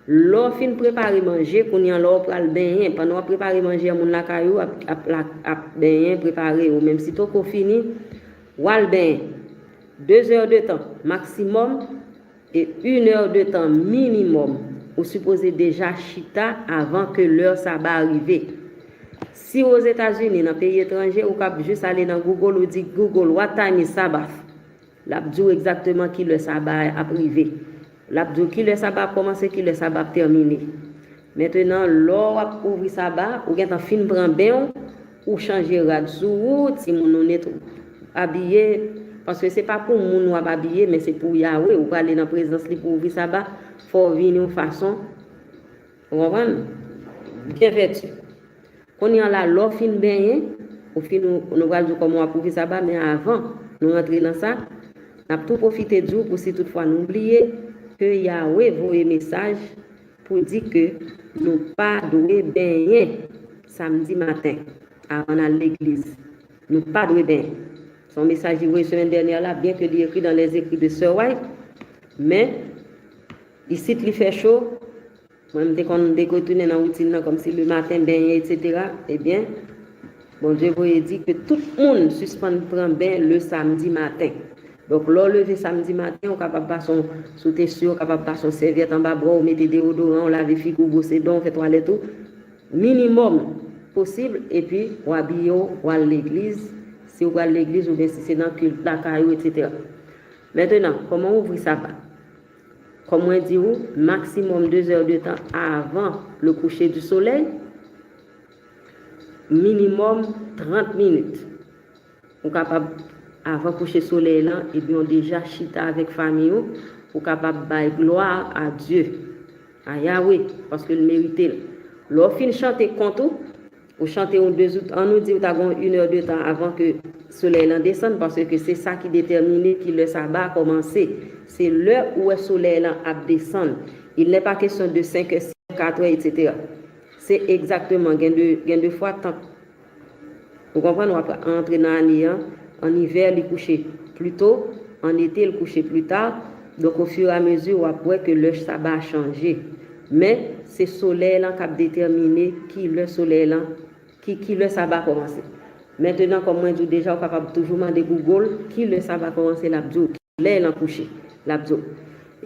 lè w fin prepare manje, kounye a, lè w pral benyen, pandan w ap prepare manje a, moun lakay ou ap, ap, la, ap benyen, prepare, ou menm si to ko fini, w al benyen. De zè de tan maksimòm e une heure de temps minimum, ou sipoze deja chita avan ke lè saba rive. Si w Ozetazini, nan peyi etranje, ou kab jis ale nan Google, ou di, "Google, what time is Sabbath?" L ap di w egzakteman ki lè saba a ap rive. L ap di w ki lè saba ap kòmanse, ki lè saba ap tèmine. Mentenan, lè w ap ouvri saba, ou gentan fin pran ben w, ou chanje rad sou ou, timoun ou net abiye, paske se pa pou moun w ap abiye, men se pou Yawe, ou prale nan prezans li pou ouvri saba, fò w vini yon fason, ou konprann? Byen vèti. Kounye a la, lè w fin benyen, ou fin, nou, nou pral di w kòman w ap ouvri saba, men avan nou rantre nan sa, n ap tou pwofite di w pou si toutfwa nou bliye, ke Yawe voye mesaj pou di ke nou pa dwe benyen samdi maten avan n al legliz. Nou pa dwe benyen. Se yon mesaj li voye semèn dènyè la, byen ke li ekri dans les écrits de Sir White, men isit li fè cho, mwen, m te konn, m te retounen nan woutin nan, kòmsi le maten, benyen, etsetera. Ebyen, Bondye voye di ke tout moun sispann pran ben le samdi maten. Donk, lè w leve samdi maten, ou kapab pase yon, si w te sou, ou kapab pase yon sèvyèt anba bra w, ou mete dewodoran, ou lave figi w, bwose dan w, fè twalèt ou, minimòm posib, epi w abiye w, w al legliz, si w pral legliz, oubyen si se nan kilt lakay ou, etsetera. Mentenan, kòman w ouvri saba? Kòm mwen di w, maksimòm de zè de tan avan le coucher du soleil, minimòm trant minit. Ou kapab, avan kouche solèy lan, ebyen, w deja chita avèk fanmi w, ou kapab bay glwa a Dye, a Yawe, paske l merite l. Lè w fin chante kont ou, ou chante yon de zout, an nou di ou ta gen yon inè de tan avan ke solèy lan desann, paske se sa ki detèmine ki lè saba a kòmanse. Se lè ou wè solèy lan ap desann. Il n'est pas question de senk è, sis è, kat è, etsetera. Se egzakteman, gen de, gen de fwa, tan, ou konprann, w ap antre nan ane an, an ivè, li kouche pli to, an ete, li kouche pli ta. Donk, au fur et à mesure, w ap wè ke lè saba a chanje. Men, se solèy lan k ap detèmine ki lè solèy lan, ki, ki lè saba kòmanse. Mentenan, kòm mwen di w deja, ou kapab toujou mande Google ki lè saba kòmanse, l ap di w ki lè lan kouche, l ap di w.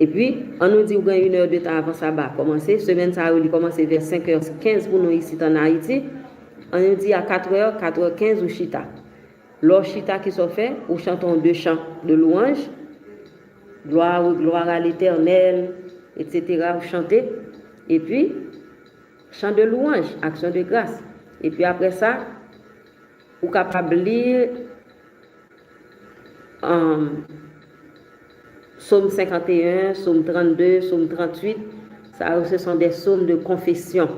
Epi, an nou di w gen inè de tan avan saba a kòmanse, semèn sa yo, li kòmanse vè senk è kenz pou nou isit ann Ayiti. An nou di a kat è, kat è kenz ou chita. Lè w chita, kisa w fè? Ou chante yon de chan de lwanj, gloire, gloire à l'Éternel, etsetera, ou chante. Epi, chan de lwanj, aksyon de gras. Epi apre sa, ou kapab li, um, Sòm senkanteyen, Sòm trannde, Sòm tranntuit, sa yo, ce sont des psaumes de confession.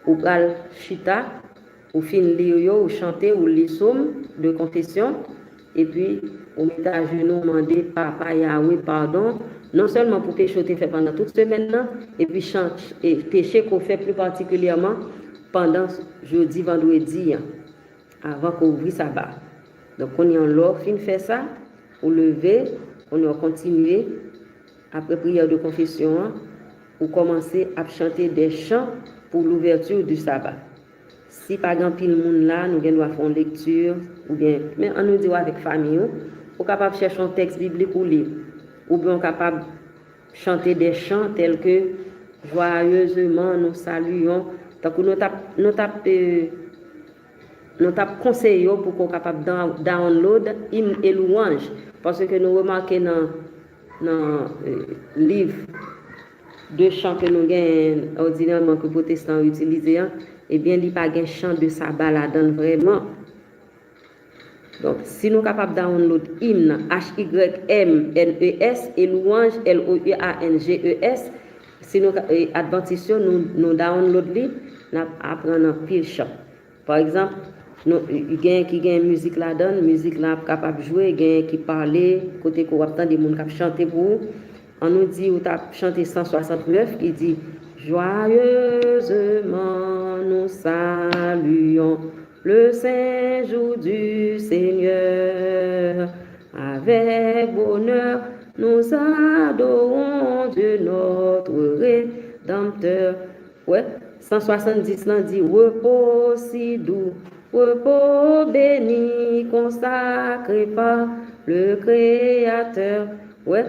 Ou pral chita, ou fin li yo, ou chante, ou li sòm de konfesyon, epi ou mete ajenou, ou mande Papa Yawe padon, non sèlman pou peche w te fè pandan tout semèn nan, epi chan-, e peche ke w fè pli patikilyèman pandan jodi, vandredi an, avan ke w ouvri saba. Donk, kounye an, lè w fin fè sa, ou leve, kounye an, w kontinye, apre priyè de konfesyon an, ou kòmanse ap chante des chants pour l'ouverture du sabbat. Si pa gen anpil moun la, nou gen dwa fè yon lekti, oubyen, men ann nou di w avèk fanmi w, ou kapab chèche yon tèks biblik ou li, oubyen w kapab chante des chants tels que Joyeusement nous saluons, tankou nou t ap, nou t ap, eh, nou t ap konseye w pou ke w kapab download im e lwanj, paske nou remake nan, nan, eh, liv de chan ke nou genyen òdinèman ke pwotestan yo itilize an, ebyen, li pa gen chan de saba ladan l vrèman. Donk, si nou kapab download im nan, H Y M N E S, e lwanj, L O U A N J E S, si nou ka, e, advantis yo, nou, nou download li, n ap aprann anpil chan. Pa egzanp, nou, genyen ki gen mizik ladan l, mizik la ap kapab jwe, genyen ki pale, kote ke w ap tande moun k ap chante pou ou. Ann nou di ou t ap chante san swasantnèf ki di, Joyeusement nous saluons le saint jour du Seigneur. Avec bonheur, nous adorons Dieu notre Rédempteur. Wè, san swasanndis lan di, Repos si doux, repos béni, consacré par le Créateur. Wè,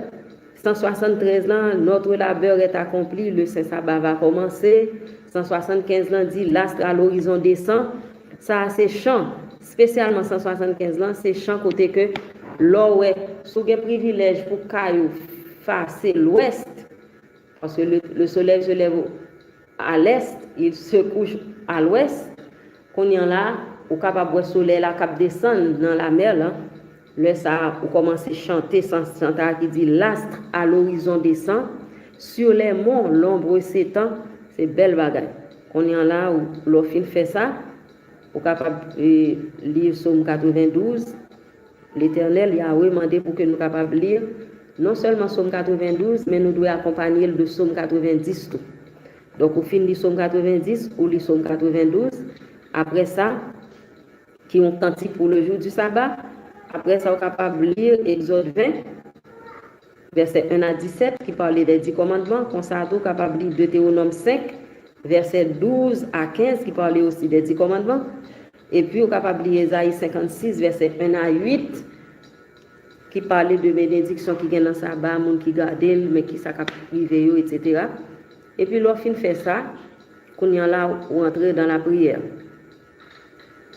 san swasann trèz lan, Notre labeur est accompli, le saint sabbat va commencer. San swasann kenz lan di, L'astre à l'horizon descend. Sa a se chan, espesyalman san swasann kenz lan, se chan kote ke lè w wè, si w gen privilèj pou kay ou fase lwès, paske le, le soleil se lève à l'est, il se couche à l'ouest, kounye an la, ou kapab wè solèy la k ap desann nan lamè lan. Lè sa a, ou kòmanse chante san, chante a ki di, L'astre à l'horizon descend, sur les monts l'ombre s'étend. Se bèl bagay. Kounye an la, ou, lè w fin fè sa, ou kapab, eh, li Sòm katrevendouz. Letènèl, Yawe mande pou ke nou kapab li non sèlman Sòm katrevendouz, men nou dwe akonpanye l de Sòm katrevendis tou. Donk, ou fin li Sòm katrevendis, ou li Sòm katrevendouz. Apre sa, ki yon kantik pou le jou du sabbat. Apre sa, ou kapab li Egzòd ven, vèsè en a disèt, ki pale dè di kòmandman. Konsa tou, ou kapab li Detewonòm senk, vèsè douz a kenz, ki pale osi dè di kòmandman. Epi, ou kapab li Ezayi senkannsis, vèsè en a uit, ki pale de benediksyon ki gen nan saba, moun ki gade l, men ki sa k ap rive yo, etsetera. Epi, lè w fin fè sa, kounye an la, ou antre dan lapriyè.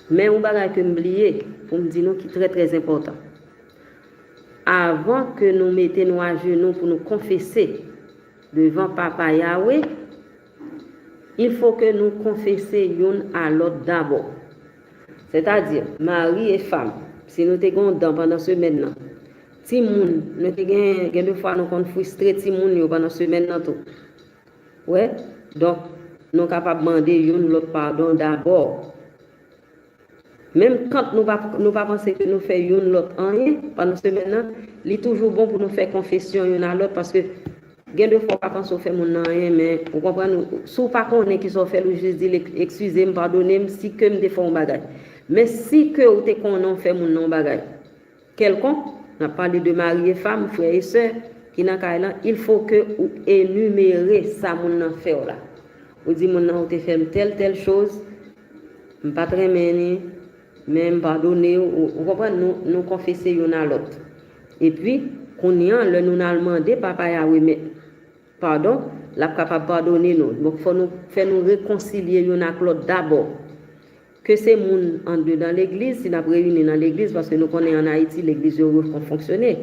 Men yon bagay ke m bliye pou m di nou ki trè, trè enpòtan. Avan ke nou mete nou ajenou pou nou konfese devan Papa Yawe, il faut que nou konfese youn a lòt dabò. Sètadi, mari e fanm, si nou te gen yon dan pandan semèn nan, timoun, nou te gen, gen de fwa nou konn fristre timoun yo pandan semèn nan tou. Wè, donk, nou kapab mande youn lòt padon dabò. Menm kan nou pa, nou pa panse ke nou fè youn lòt anyen pandan semèn nan, li toujou bon pou nou fè konfesyon youn a lòt, paske gen de fwa w pa panse w fè moun nan anyen, men ou konprann, ou, si w pa konnen kisa w fè l, ou jis di l, "Eskize m, padone m, si ke m te fè yon bagay." Men si ke w te konnen w fè moun nan yon bagay kèlkonk, n ap pale de mari e fanm, frè e sè ki nan kay lan, il faut que ou enimere sa moun nan fè w la. Ou di moun nan, "Ou te fè m tèl, tèl choz, m pa t renmen li, men m padone w." Ou, ou konprann? Nou, nou konfese youn a lòt. Epi, kounye an, lè nou n al mande Papa Yawe, men, padon, l ap kapab padone nou. Donk, fò nou fè nou rekonsilye youn ak lòt dabò. Ke se moun andedan legliz, si n ap reyini nan legliz, paske nou konnen ann Ayiti, legliz yo rekonn fonksyone.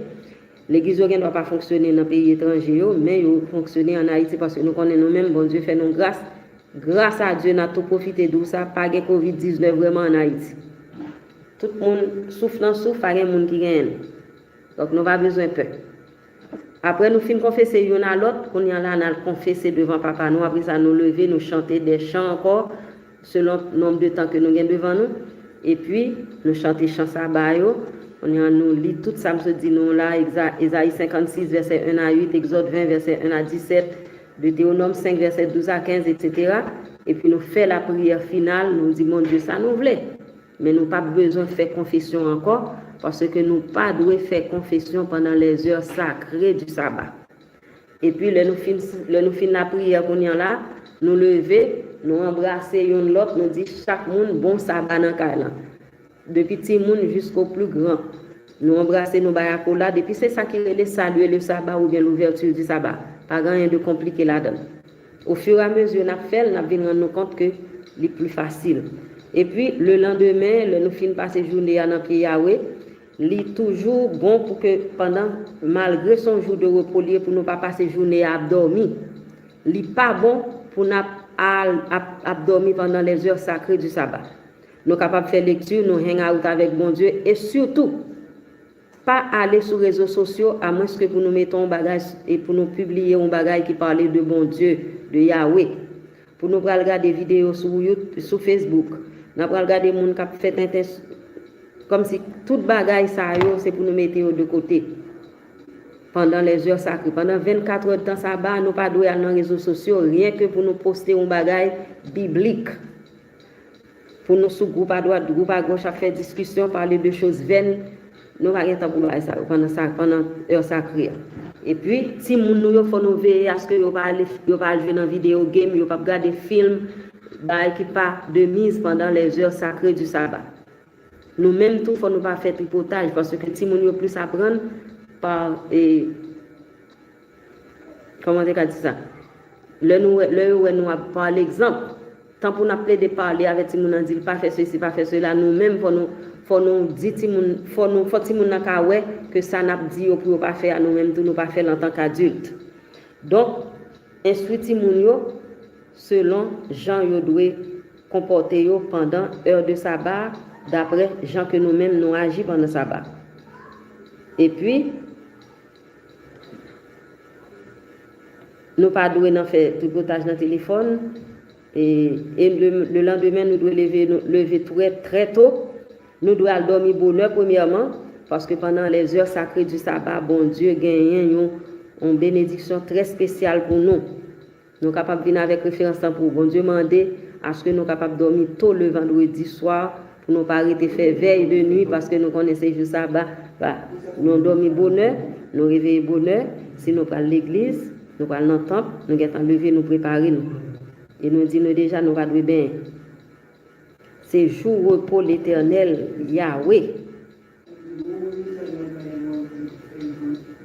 Legliz yo gen dwa pa fonksyone nan peyi etranje yo, men yo fonksyone ann Ayiti, paske nou konnen nou menm, Bondye fè nou gras. Gras a Dye, n a tou pwofite di w sa, pa gen kovid diznèf vrèman ann Ayiti. Tout moun souf nan souf, pa gen moun ki genyen l. Donk, nou pa bezwen pè. Apre nou fin konfese youn a lòt, kounye a la, n al konfese devan Papa nou. Apre sa, nou leve, nou chante de chan ankò, selon nonb de tan ke nou gen devan nou. Epi, nou chante chan saba yo. Kounye a, nou li tout sa m sot di nou la, Egza-, Ezayi senkannsis, vèsè en a uit, Egzòd ven, vèsè en a disèt, Detewonòm senk, vèsè douz a kenz, etsetera. Epi, nou fè lapriyè final, nou di Bondye sa nou vle. Men nou p ap bezwen fè konfesyon ankò, paske nou pa dwe fè konfesyon pendant les heures sacrées du sabbat. Epi lè nou fin, lè nou fin lapriyè kounye a la, nou leve, nou anbrase youn lòt, nou di chak moun bon saba nan kay lan. Depi timoun jisko pli gran. Nou anbrase, nou bay akolad, epi se sa ki rele saluer le sabbat oubyen l'ouverture du sabbat. Pa gen anyen de konplike ladan l. Au fur et à mesure n ap fè l, n ap vin rann nou kont ke li pli fasil. Epi, le landemen, lè nou fin pase jounen an nan pye Yawe, li toujou bon pou ke pandan, malgre se yon jou de repo li ye, pou nou pa pase jounen an ap dòmi. Li pa bon pou n ap al ap, ap dòmi pandan les heures sacrées du sabbat. Nou kapab fè lekti, nou hang out avèk Bondye, e sitou, pa ale sou rezo sosyo, amwenske pou nou mete yon bagay, e pou nou pibliye yon bagay ki pale de Bondye, de Yawe. Pou nou pral gade videyo sou You-, sou Facebook, n ap pral gade moun k ap fè tenten, kòmsi tout bagay sa yo, se pou nou mete yo de kote. Pandan les heures sacrées, pandan vennkat èdtan saba, nou pa dwe al nan rezo sosyo, ryen ke pou nou poste yon bagay biblik. Pou nou sou gwoup adwat, gwoup agoch ap fè diskisyon, pale de choz vèn, nou pa gen tan pou bagay sa yo pandan sa, pandan è sakre a. Epi, timoun nou yo, fò nou veye aske yo pa ale, yo pa al jwe nan videyo game, yo p ap gade fim, bagay ki pa de miz pandan les heures sacrées du sabbat. Nou menm tou, fò nou pa fè tripotaj, paske timoun yo plis aprann pa, e, kòman te ka di sa? Lè nou wè, lè yo wè nou ap pa legzanp, tan pou n ap plede pale avèk timoun nan, di l pa fè sesi, pa fè sela, nou menm fò nou, fò nou di timoun, fò nou, fò timoun nan ka wè ke sa n ap di yo pou yo pa fè a, nou menm tou nou pa fè l antank adilt. Donk, enstwi timoun yo selon jan yo dwe konpòte yo pandan è de saba, daprè jan ke nou menm nou aji pandan saba. Epi, nou pa dwe nan fè tripotaj nan telefòn. E, e le, le landemen, nou dwe leve, nou leve trè, trè to. Nou dwe al dòmi bonè, premyèman, paske pandan les heures sacrées du sabbat, Bondye genyen yon, yon benediksyon trè espesyal pou nou. Nou kapab vin avèk referans lan pou Bondye mande aske nou kapab dòmi to le vandredi swa, pou nou pa rete fè vèy de nwi, paske nou konnen se jou saba, ba, nou dòmi bonè, nou reveye bonè, si nou pral legliz, nou pral nan tanp, nou gentan leve, nou prepare nou. E nou di nou deja, nou pa dwe benyen. Se jou repo Letènèl, Yawe.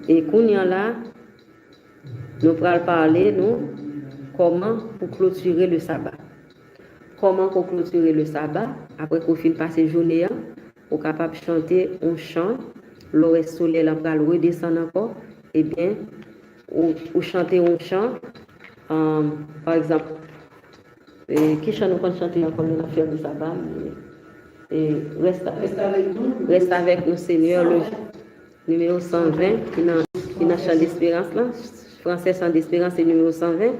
E kounye a la, nou pral pale, nou, kòman pou klotire le saba. Kòman pou klotire le saba, apre ke w fin pase jounen an, ou kapab chante yon chan, lè w wè solèy la pral redesann ankò, ebyen, ou, ou chante yon chan, um, pa egzanp, e, ki chan nou konn chante ankò lè n ap fè le saba? E, reste avec, reste avec nous, Seigneur, le, nimewo san ven, ki nan, ki nan Chan Desperans lan. Fransè Chan Desperans se nimewo san ven.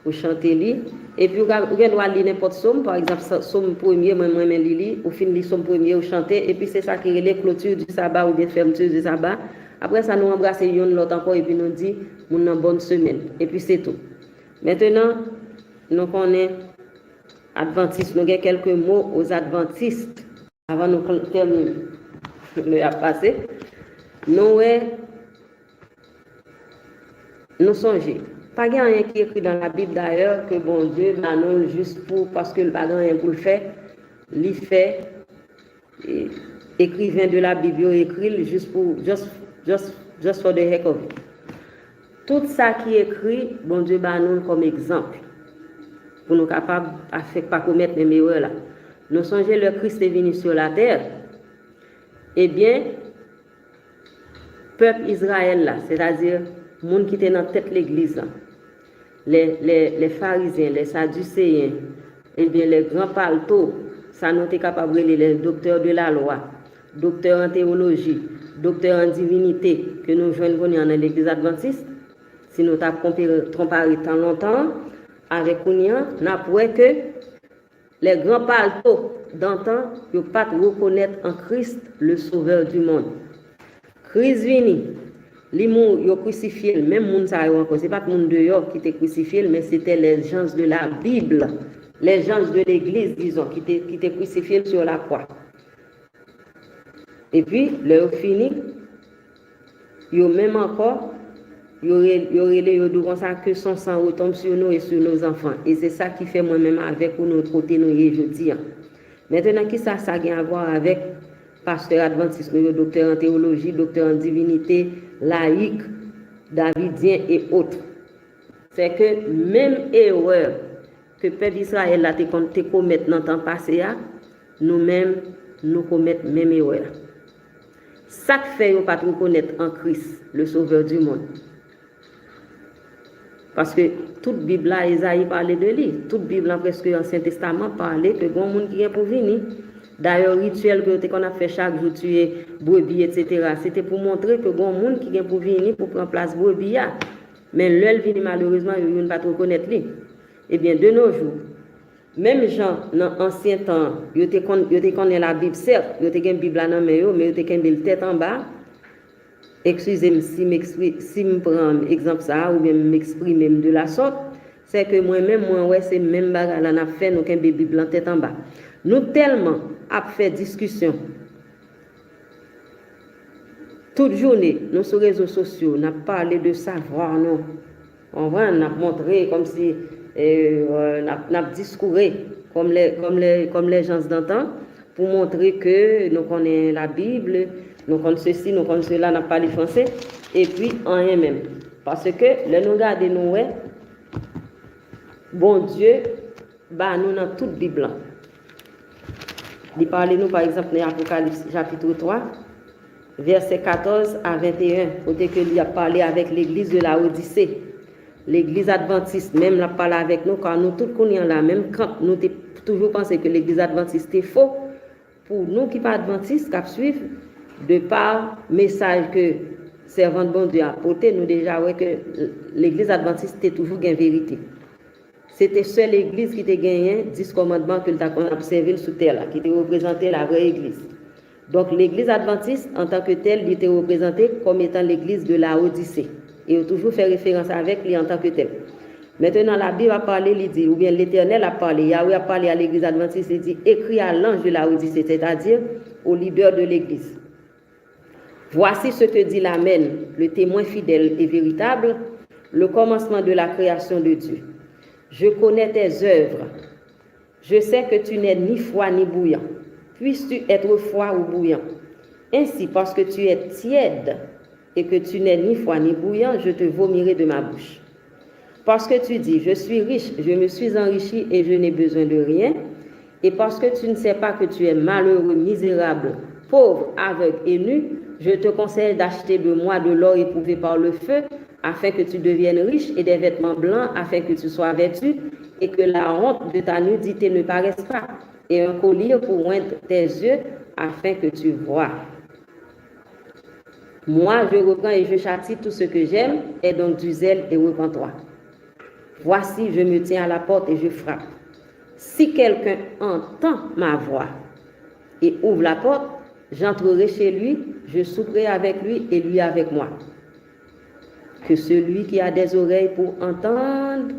Ou chante li. Epi ou ka, ou gen dwa li nenpòt sòm, pa egzanp, sa, sòm premye, mwen, mwen renmen li li. Ou fin li sòm premye, ou chante. Epi se sa ki rele clôture du sabbat oubyen fermeture du sabbat. Apre sa, nou anbrase youn lòt ankò, epi nou di moun nan bòn semèn. Epi se tou. Mentenan, nou konnen Advantis, nou gen kèlke mo aux adventistes. Avan nou kon-, tèmine, lè ap pase, nou wè, nou sonje, pa gen anyen ki ekri dan Labib, dayè, ke Bondye ba nou l jis pou, paske l pa gen anyen pou l fè, li fè, e, ekriven de Labib yo ekri l jis pou, just, just, just for the heck of it. Tout sa ki ekri, Bondye ba nou l kòm egzanp, pou nou kapab pa fè, pa komèt menm erè la. Nou sonje lè Kris te vini sou latè, ebyen, pèp Izrayèl la, sètadi moun ki te nan tèt legliz lan, lè, lè, lè Farizyen, lè Sadiseyen, ebyen, lè gran palto, sa nou te kapab rele lè doktè de la lwa, doktè an teyoloji, doktè an divinite, ke nou jwenn kounye a nan legliz advantis, si nou t ap konpere, konpare tan lontan an avèk kounye a, n ap wè ke lè gran palto dantan, yo pa t rekonèt an Kris, le Sauveur du monde. Kris vini, li mouri, yo krisifye l. Menm moun sa yo ankò, se pa t moun deyò ki te krisifye l, men se te les gens de la Bible, les gens de l'église, disons, ki te, ki te krisifye l sur la croix. Epi, lè yo fini, yo menm ankò, Yo re- yo rele, yo di w konsa, que son sang retombe sur nous et sur nos enfants. E se sa ki fè mwen menm avèk ou nou kote nou ye jodi a. Mentenan, kisa sa gen a vwa avèk pastè advantis nou yo, doktè an teyoloji, doktè an divinite, layik, davidyen e ot? Se ke menm erè ke pèp Izrayèl la te konn te komèt nan tan pase a, nou menm, nou komèt menm erè a. Sa k fè yo pa t rekonèt an Kris, le Sauveur du monde? Paske tout Bib la, Ezayi pale de li. Tout Bib la, prèske Ansyen Testaman, pale ke gon moun ki gen pou vini. Dayè, rityèl ke yo te konn ap fè chak jou, tiye brebi, etsetera, se te pou montre ke gon moun ki gen pou vini pou pran plas brebi a. Men lè l vini, malerezman, yo youn pa t rekonèt li. Ebyen, de nos jours, menm jan nan ansyen tan, yo te konn, yo te konnen Labib, sèt, yo te gen Bib la nan men yo, men yo te kenbe l tèt anba. Eskize m si m ekspri- si m pran egzanp sa a oubyen m eksprime m de la sòt, se ke mwen menm, mwen wè se menm bagay la n ap fè, nou kenbe Bib lan tèt anba. Nou tèlman ap fè diskisyon tout jounen, nou sou rezo sosyo, n ap pale de savwa nou. Konprann? N ap montre kòmsi, e, e, n ap, n ap diskoure comme les, comme les, comme les gens d'antan, pou montre ke nou konnen Labib, nou konn sesi, nou konn sela, n ap pale franse, epi anyen menm. Paske lè nou gade, nou wè, Bondye ba nou nan tout Bib lan. Li pale nou, pa egzanp, nan Apokalips, chapitre twa, vèsè katòz a venteyen, kote ke li ap pale avèk legliz de Laodise. Legliz advantis, menm l ap pale avèk nou, ka nou tout kounye a la, menm kan nou te toujou panse ke legliz advantis te fo, pou nou ki pa advantis, k ap swiv, de pa mesaj ke sèvant Bondye a pote, nou deja wè ke legliz advantis te toujou gen verite. Se te sèl egliz ki te genyen dis kòmandman ke l ta konn obsève l sou tè la, ki te reprezante lavrè egliz. Donk, legliz advantis, antanke tèl, li te reprezante kòm etan legliz de Laodise. E yo toujou fè referans avèk li antanke tèl. Mentenan, Labib ap pale, li di, oubyen Letènèl ap pale, Yahweh ap pale a legliz advantis, li di, écris à l'ange de Laodicée, c'est-à-dire au leader de l'église. Voici ce que dit l'Amen, le témoin fidèle et véritable, le commencement de la création de Dieu. Je connais tes œuvres. Je sais que tu n'es ni froid ni bouillant. Puisses-tu être froid ou bouillant. Ainsi, parce que tu es tiède et que tu n'es ni froid ni bouillant, je te vomirai de ma bouche. Parce que tu dis, je suis riche, je me suis enrichi et je n'ai besoin de rien, et parce que tu ne sais pas que tu es malheureux, misérable, pauvre, aveugle et nu, je te conseille d'acheter de moi de l'or éprouvé par le feu, afin que tu deviennes riche, et des vêtements blancs, afin que tu sois vêtu, et que la honte de ta nudité ne paraisse pas, et un collier pour oindre tes yeux, afin que tu voies. Moi, je reprends et je châtie tout ce que j'aime, aie donc du zèle et repens-toi. Voici, je me tiens à la porte et je frappe. Si quelqu'un entend ma voix et ouvre la porte, j'entrerai chez lui, je souperai avec lui et lui avec moi. Que celui qui a des oreilles pour entendre,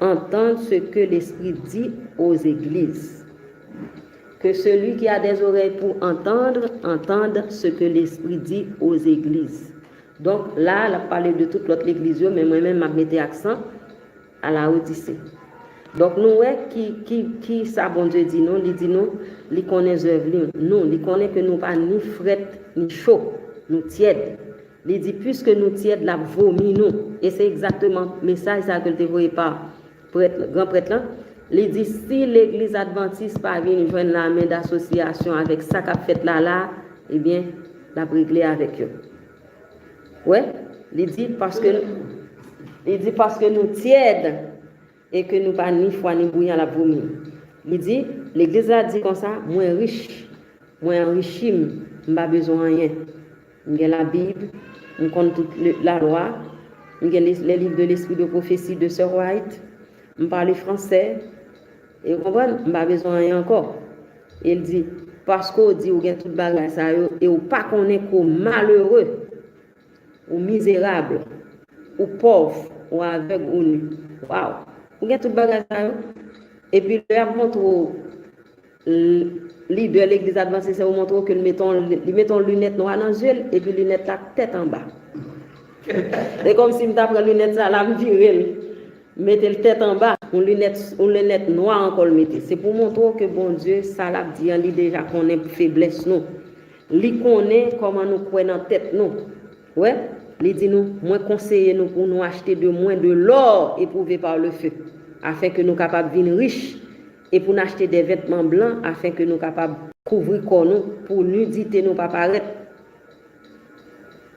entende ce que l'Esprit dit aux églises. Que celui qui a des oreilles pour entendre, entende ce que l'Esprit dit aux églises. Donk, la, l ap pale de tout lòt legliz yo, men mwen menm, m ap mete aksan a Laodise. Donk, nou wè ki, ki, ki sa Bondye di nou. Li di nou, li konnen zèv li, nou, li konnen ke nou pa ni frèt, ni cho, nou tyèd. Li di, piske nou tyèd, l ap vomi nou. E se egzakteman mesaj sa ke l te voye pa prèt, gran prèt lan. Li di, si legliz advantis pa vin jwenn lamen dasosyasyon avèk sa k ap fèt la la, ebyen, l ap regle avèk yo. Wè, li di, paske, li di, paske nou tyèd, e ke nou pa ni fwa ni bouyan, l ap vomi. Li di, legliz la di konsa, mwen rich, mwen anrichi m, m pa bezwen anyen. M gen Labib, m konn tout le- lalwa, m gen les- les livres de l'esprit de prophétie de Sir White, m pale fransè, e w konprann, m pa bezwen anyen ankò. E l di, paske w di w gen tout bagay sa yo, e w pa konnen ke w malere, ou mizerab, ou pòv, ou avèg, ou ni. Waw! Ou gen tout bagay sa yo. Epi lè y ap montre w, l- lidè legliz advantis yo montre w ke l mete yon, li mete yon linèt nwa nan zye l, epi linèt la tèt anba. Se kòmsi m ta pran linèt sa la, m vire l, mete l tèt anba, yon linèt, yon linèt nwa ankò l mete. Se pou montre w ke Bondye, sa l ap di an, li deja konnen feblès nou. Li konnen kòman nou kwè nan tèt nou. Wè, li di nou, mwen konseye nou pou nou achte de mwen de l'or éprouvé par le feu, afin ke nou kapab vin rich, e pou n achte de vètman blan, afin ke nou kapab kouvri kò nou, pou nidite nou pa parèt.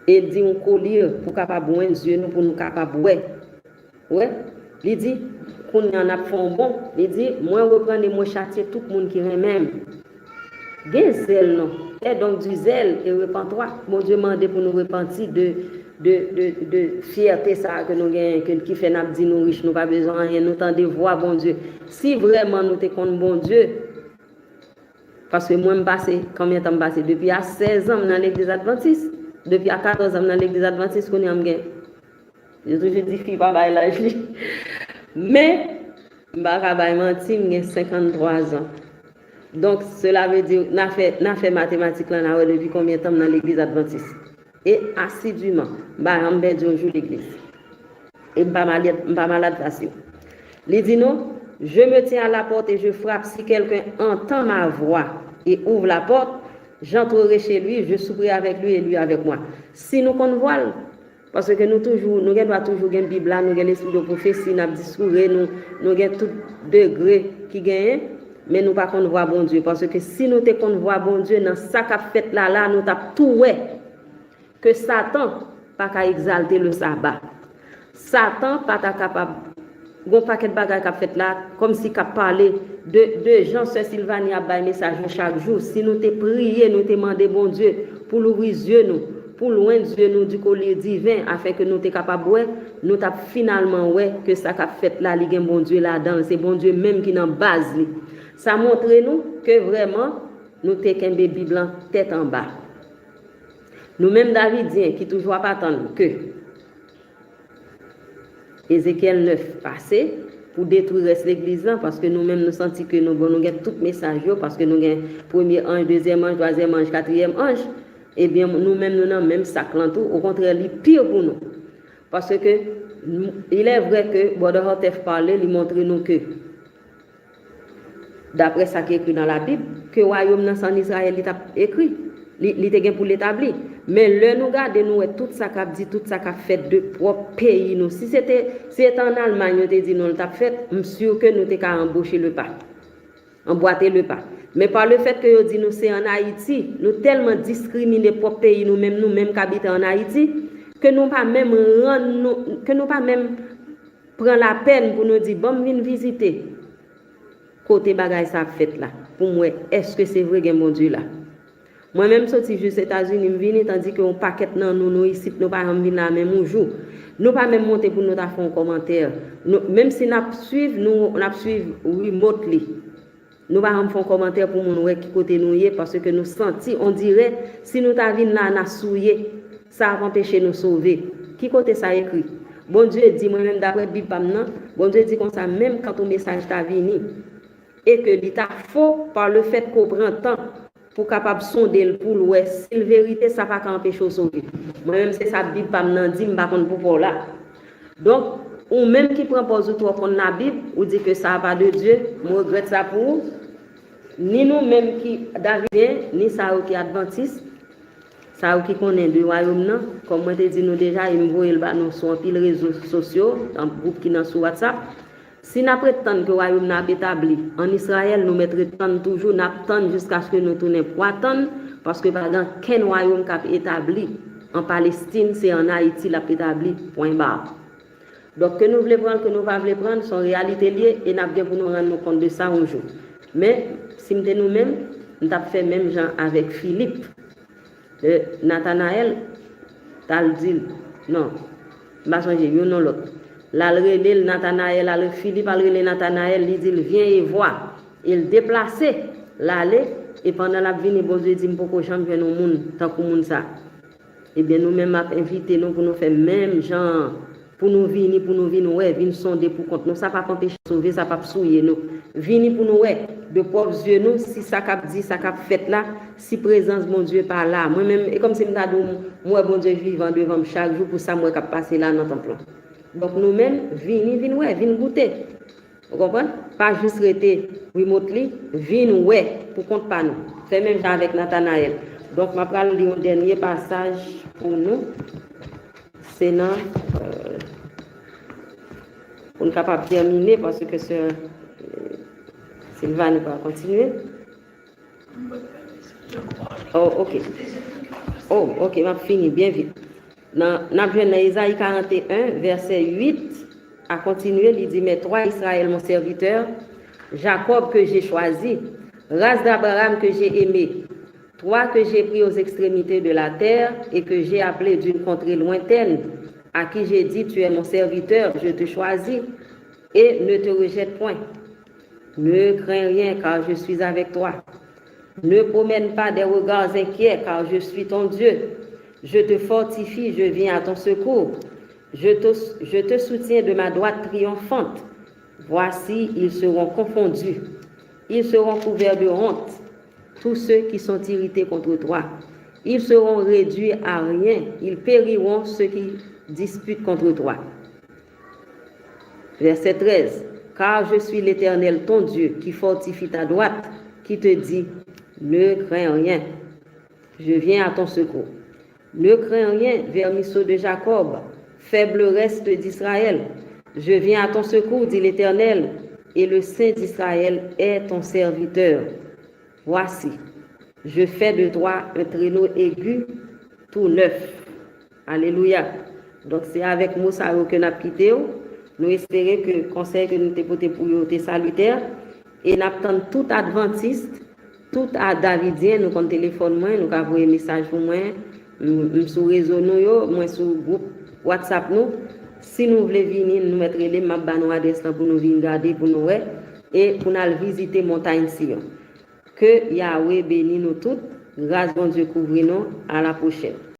E l di yon kolye pou kapab wè zye nou, pou nou kapab wè. Wè, li di, kounye a n ap fè yon bon. Li di, mwen reprann e mwen chatye tout moun ki renmen m. Gen zèl non. Aie donc du zèle et repens-toi. Bondye mande pou nou repanti de, de, de, de fyète sa a ke nou genyen, ke, ki fè n ap di nou rich, nou pa bezwen anyen, nou tande vwa Bondye. Si vrèman nou te konn Bondye, paske mwen m pase, konbyen tan m pase? Depi a sèz an m nan legliz advantis. Depi a katòz an m nan legliz advantis, kounye a m gen Yo toujou di fi pa bay laj li. Men, m pa ka bay manti, m gen senkanntwa zan. Donk, sela vle di, n a fè, n a fè matematik lan, n a wè depi konbyen tan m nan legliz advantis. E asidiman, m pa janm pèdi yon jou legliz. E m pa malad, m pa malad fasil. Li di nou, je me tiens à la porte et je frappe, si quelqu'un entend ma voix et ouvre la porte, j'entrerai chez lui, je souperai avec lui et lui avec moi. Si nou konn vwa l, Paske nou toujou, nou gen dwa toujou gen Bib la, nou gen lespri de pwofesi, n ap diskoure, nou, nou gen tout degre ki genyen, men nou pa konn vwa Bondye. Paske si nou te konn vwa Bondye nan sa k ap fèt la la, nou t ap tou wè ke Satan pa ka egzalte le saba. Satan pa ta kapab Gon pakèt bagay k ap fèt la, kòmsi k ap pale de, de jan sè Silvani ap bay mesaj yo chak jou. Si nou te priye, nou te mande Bondye pou l ouvri zye nou, pou l wè zye nou di kolye diven, afenke nou te kapab wè, nou t ap finalman wè ke sa k ap fèt la, li gen Bondye ladan l. Se Bondye menm ki nan baz li. Sa montre nou ke vrèman, nou te kenbe Bib lan tèt anba. Nou menm Davidyen ki toujou ap atann ke Ezekyèl nèf pase pou detwi rès legliz lan, paske nou menm nou santi ke nou bon, nou gen tout mesaj yo, paske nou gen premye anj, dezyèm anj, twazyèm anj, katriyèm anj, ebyen nou menm nou nan menm sak lan tou, okontrè li pi pou nou. Paske il est vrai que Brother Hotef pale, li montre nou ke Daprè sa ki ekri nan Labib, ke wayòm nan se ann Izrayèl li t ap ekri, li, li te gen pou l etabli. Men lè nou gade, nou wè tout sa k ap di, tout sa k ap fèt de pwòp peyi nou. Si se te, si se te ann Almay yo te di nou l t ap fèt, m si ke nou te ka anboche le pa, anbwate le pa. Men pa le fèt ke yo di nou se ann Ayiti, nou tèlman diskrimine pwòp peyi nou menm, nou menm k abite ann Ayiti, ke nou pa menm rann nou, ke nou pa menm pran lapèn pou nou di, ban m vin vizite kote bagay sa ap fèt la, pou m wè èske se vre gen Bondye la. Mwen menm m soti jis Etazini, m vini, tandike yon pakèt nan nou, nou isit, nou pa janm vin la menm yon jou. Nou pa menm monte pou nou ta fè yon kòmantè. Nou, menm si n ap swiv, nou, n ap swiv remotely. Nou pa janm fè yon kòmantè pou moun wè ki kote nou ye, paske nou santi, on dirè, si nou ta vin la, n a souye. Sa ap anpeche nou sove. Ki kote sa ekri? Bondye di, mwen menm daprè Bib pa m nan, Bondye di konsa, menm kan yon mesaj ta vini, e ke li ta fo, pa le fèt ke w pran tan pou w kapab sonde l, pou l wè si l verite, sa pa ka anpeche w sove. Mwen menm se sa Bib pa m nan di, m pa konn pou pa w la. Donk, ou menm ki pran pòz ou twò konn Labib, ou di ke sa pa de Dye, m regrèt sa pou ou. Ni nou menm ki Davidyen, ni sa yo ki advantis, sa yo ki konnen de wayòm nan, kòm mwen te di nou deja, e m voye l ba nou sou anpil rezo sosyo, nan gwoup ki nan sou WhatsApp. Si n ap ret tann ke wayòm nan ap etabli ann Izrayèl, nou mèt ret tann toujou, n ap tann jiskaske nou tounen pwa tann, paske pa gen ankenn wayòm k ap etabli an Palestin, se ann Ayiti l ap etabli, pwen ba. Donk, ke nou vle pran l, ke nou pa vle pran l, se yon reyalite l ye, e n ap gen pou nou rann nou kont de sa yon jou. Men, si m te nou menm, m t ap fè menm jan avèk Filip. Lè Natanayèl t al di l, non, m pa sonje, youn non lòt. L al rele l, Natanayèl al, Filip al rele Natanayèl, li di l, viens et vois. E l deplase, l ale, e pandan l ap vini, Bondye di, m poko janm jwenn yon moun tankou moun sa. Ebyen, nou menm, m ap envite nou pou nou fè menm jan an. Pou nou vini, pou nou vin wè, vin sonde pou kont nou. Sa p ap anpeche sove, sa p ap souye nou. Vini pou nou wè, de pwòp zye nou, si sa k ap di, sa k ap fèt la, si prezans Bondye pa la. Mwen menm, e kòmsi m ta di w, m wè Bondye vivan devan m chak jou pou sa m wè k ap pase la nan tanp lan. Donk nou menm, vini, vin wè, vin goute. Ou konprann? Pa jis rete remotely, vin wè pou kont pa nou. Fè menm jan avèk Natanayèl. Donk, m ap pral li yon dènye pasaj pou nou. Se nan, euh, pou n kapab tèmine, paske sè, euh, Silvani pral kontinye. Oh, ok. Oh, ok, m ap fini byen vit. Nan, n ap jwenn nan Ezayi karant e en, vèsè uit a kontinye, li di, Mais toi, Israël, mon serviteur, Jacob que j'ai choisi, race d'Abraham que j'ai aimé, toi que j'ai pris aux extrémités de la terre et que j'ai appelé d'une contrée lointaine, à qui j'ai dit, Tu es mon serviteur, je te choisis et ne te rejette point. Ne crains rien, car je suis avec toi. Ne promène pas des regards inquiets, car je suis ton Dieu. Je te fortifie, je viens à ton secours. Je te, je te soutiens de ma droite triomphante. Voici, ils seront confondus. Ils seront couverts de honte, tous ceux qui sont irrités contre toi. Ils seront réduits à rien. Ils périront, ceux qui disputent contre toi. Verset treize. Car je suis l'Éternel, ton Dieu, qui fortifie ta droite, qui te dit, Ne crains rien. Je viens à ton secours. Ne crains rien, vermisseau de Jacob, faible reste d'Israël. Je viens à ton secours, dit l'Éternel, et le Saint d'Israël est ton serviteur. Voici, je fais de toi un traîneau aigu tout neuf. Alelouya. Donk, se avèk mo sa yo ke n ap kite w. Nou espere ke konsèy ke nou te pote pou yo te salitè. E n ap tann tout advantis, tout a davidyen, nou konn telefòn mwen, nou ka voye mesaj pou mwen. M, m sou rezo nou yo, mwen sou gwoup WhatsApp nou. Si nou vle vini, nou mèt rele m, m ap ba nou adrès lan pou nou vin gade, pou nou wè, e pou n al vizite montay Siyon. Ke Yahweh beni nou tout. Gras Bondye kouvri nou. A la pwochèn.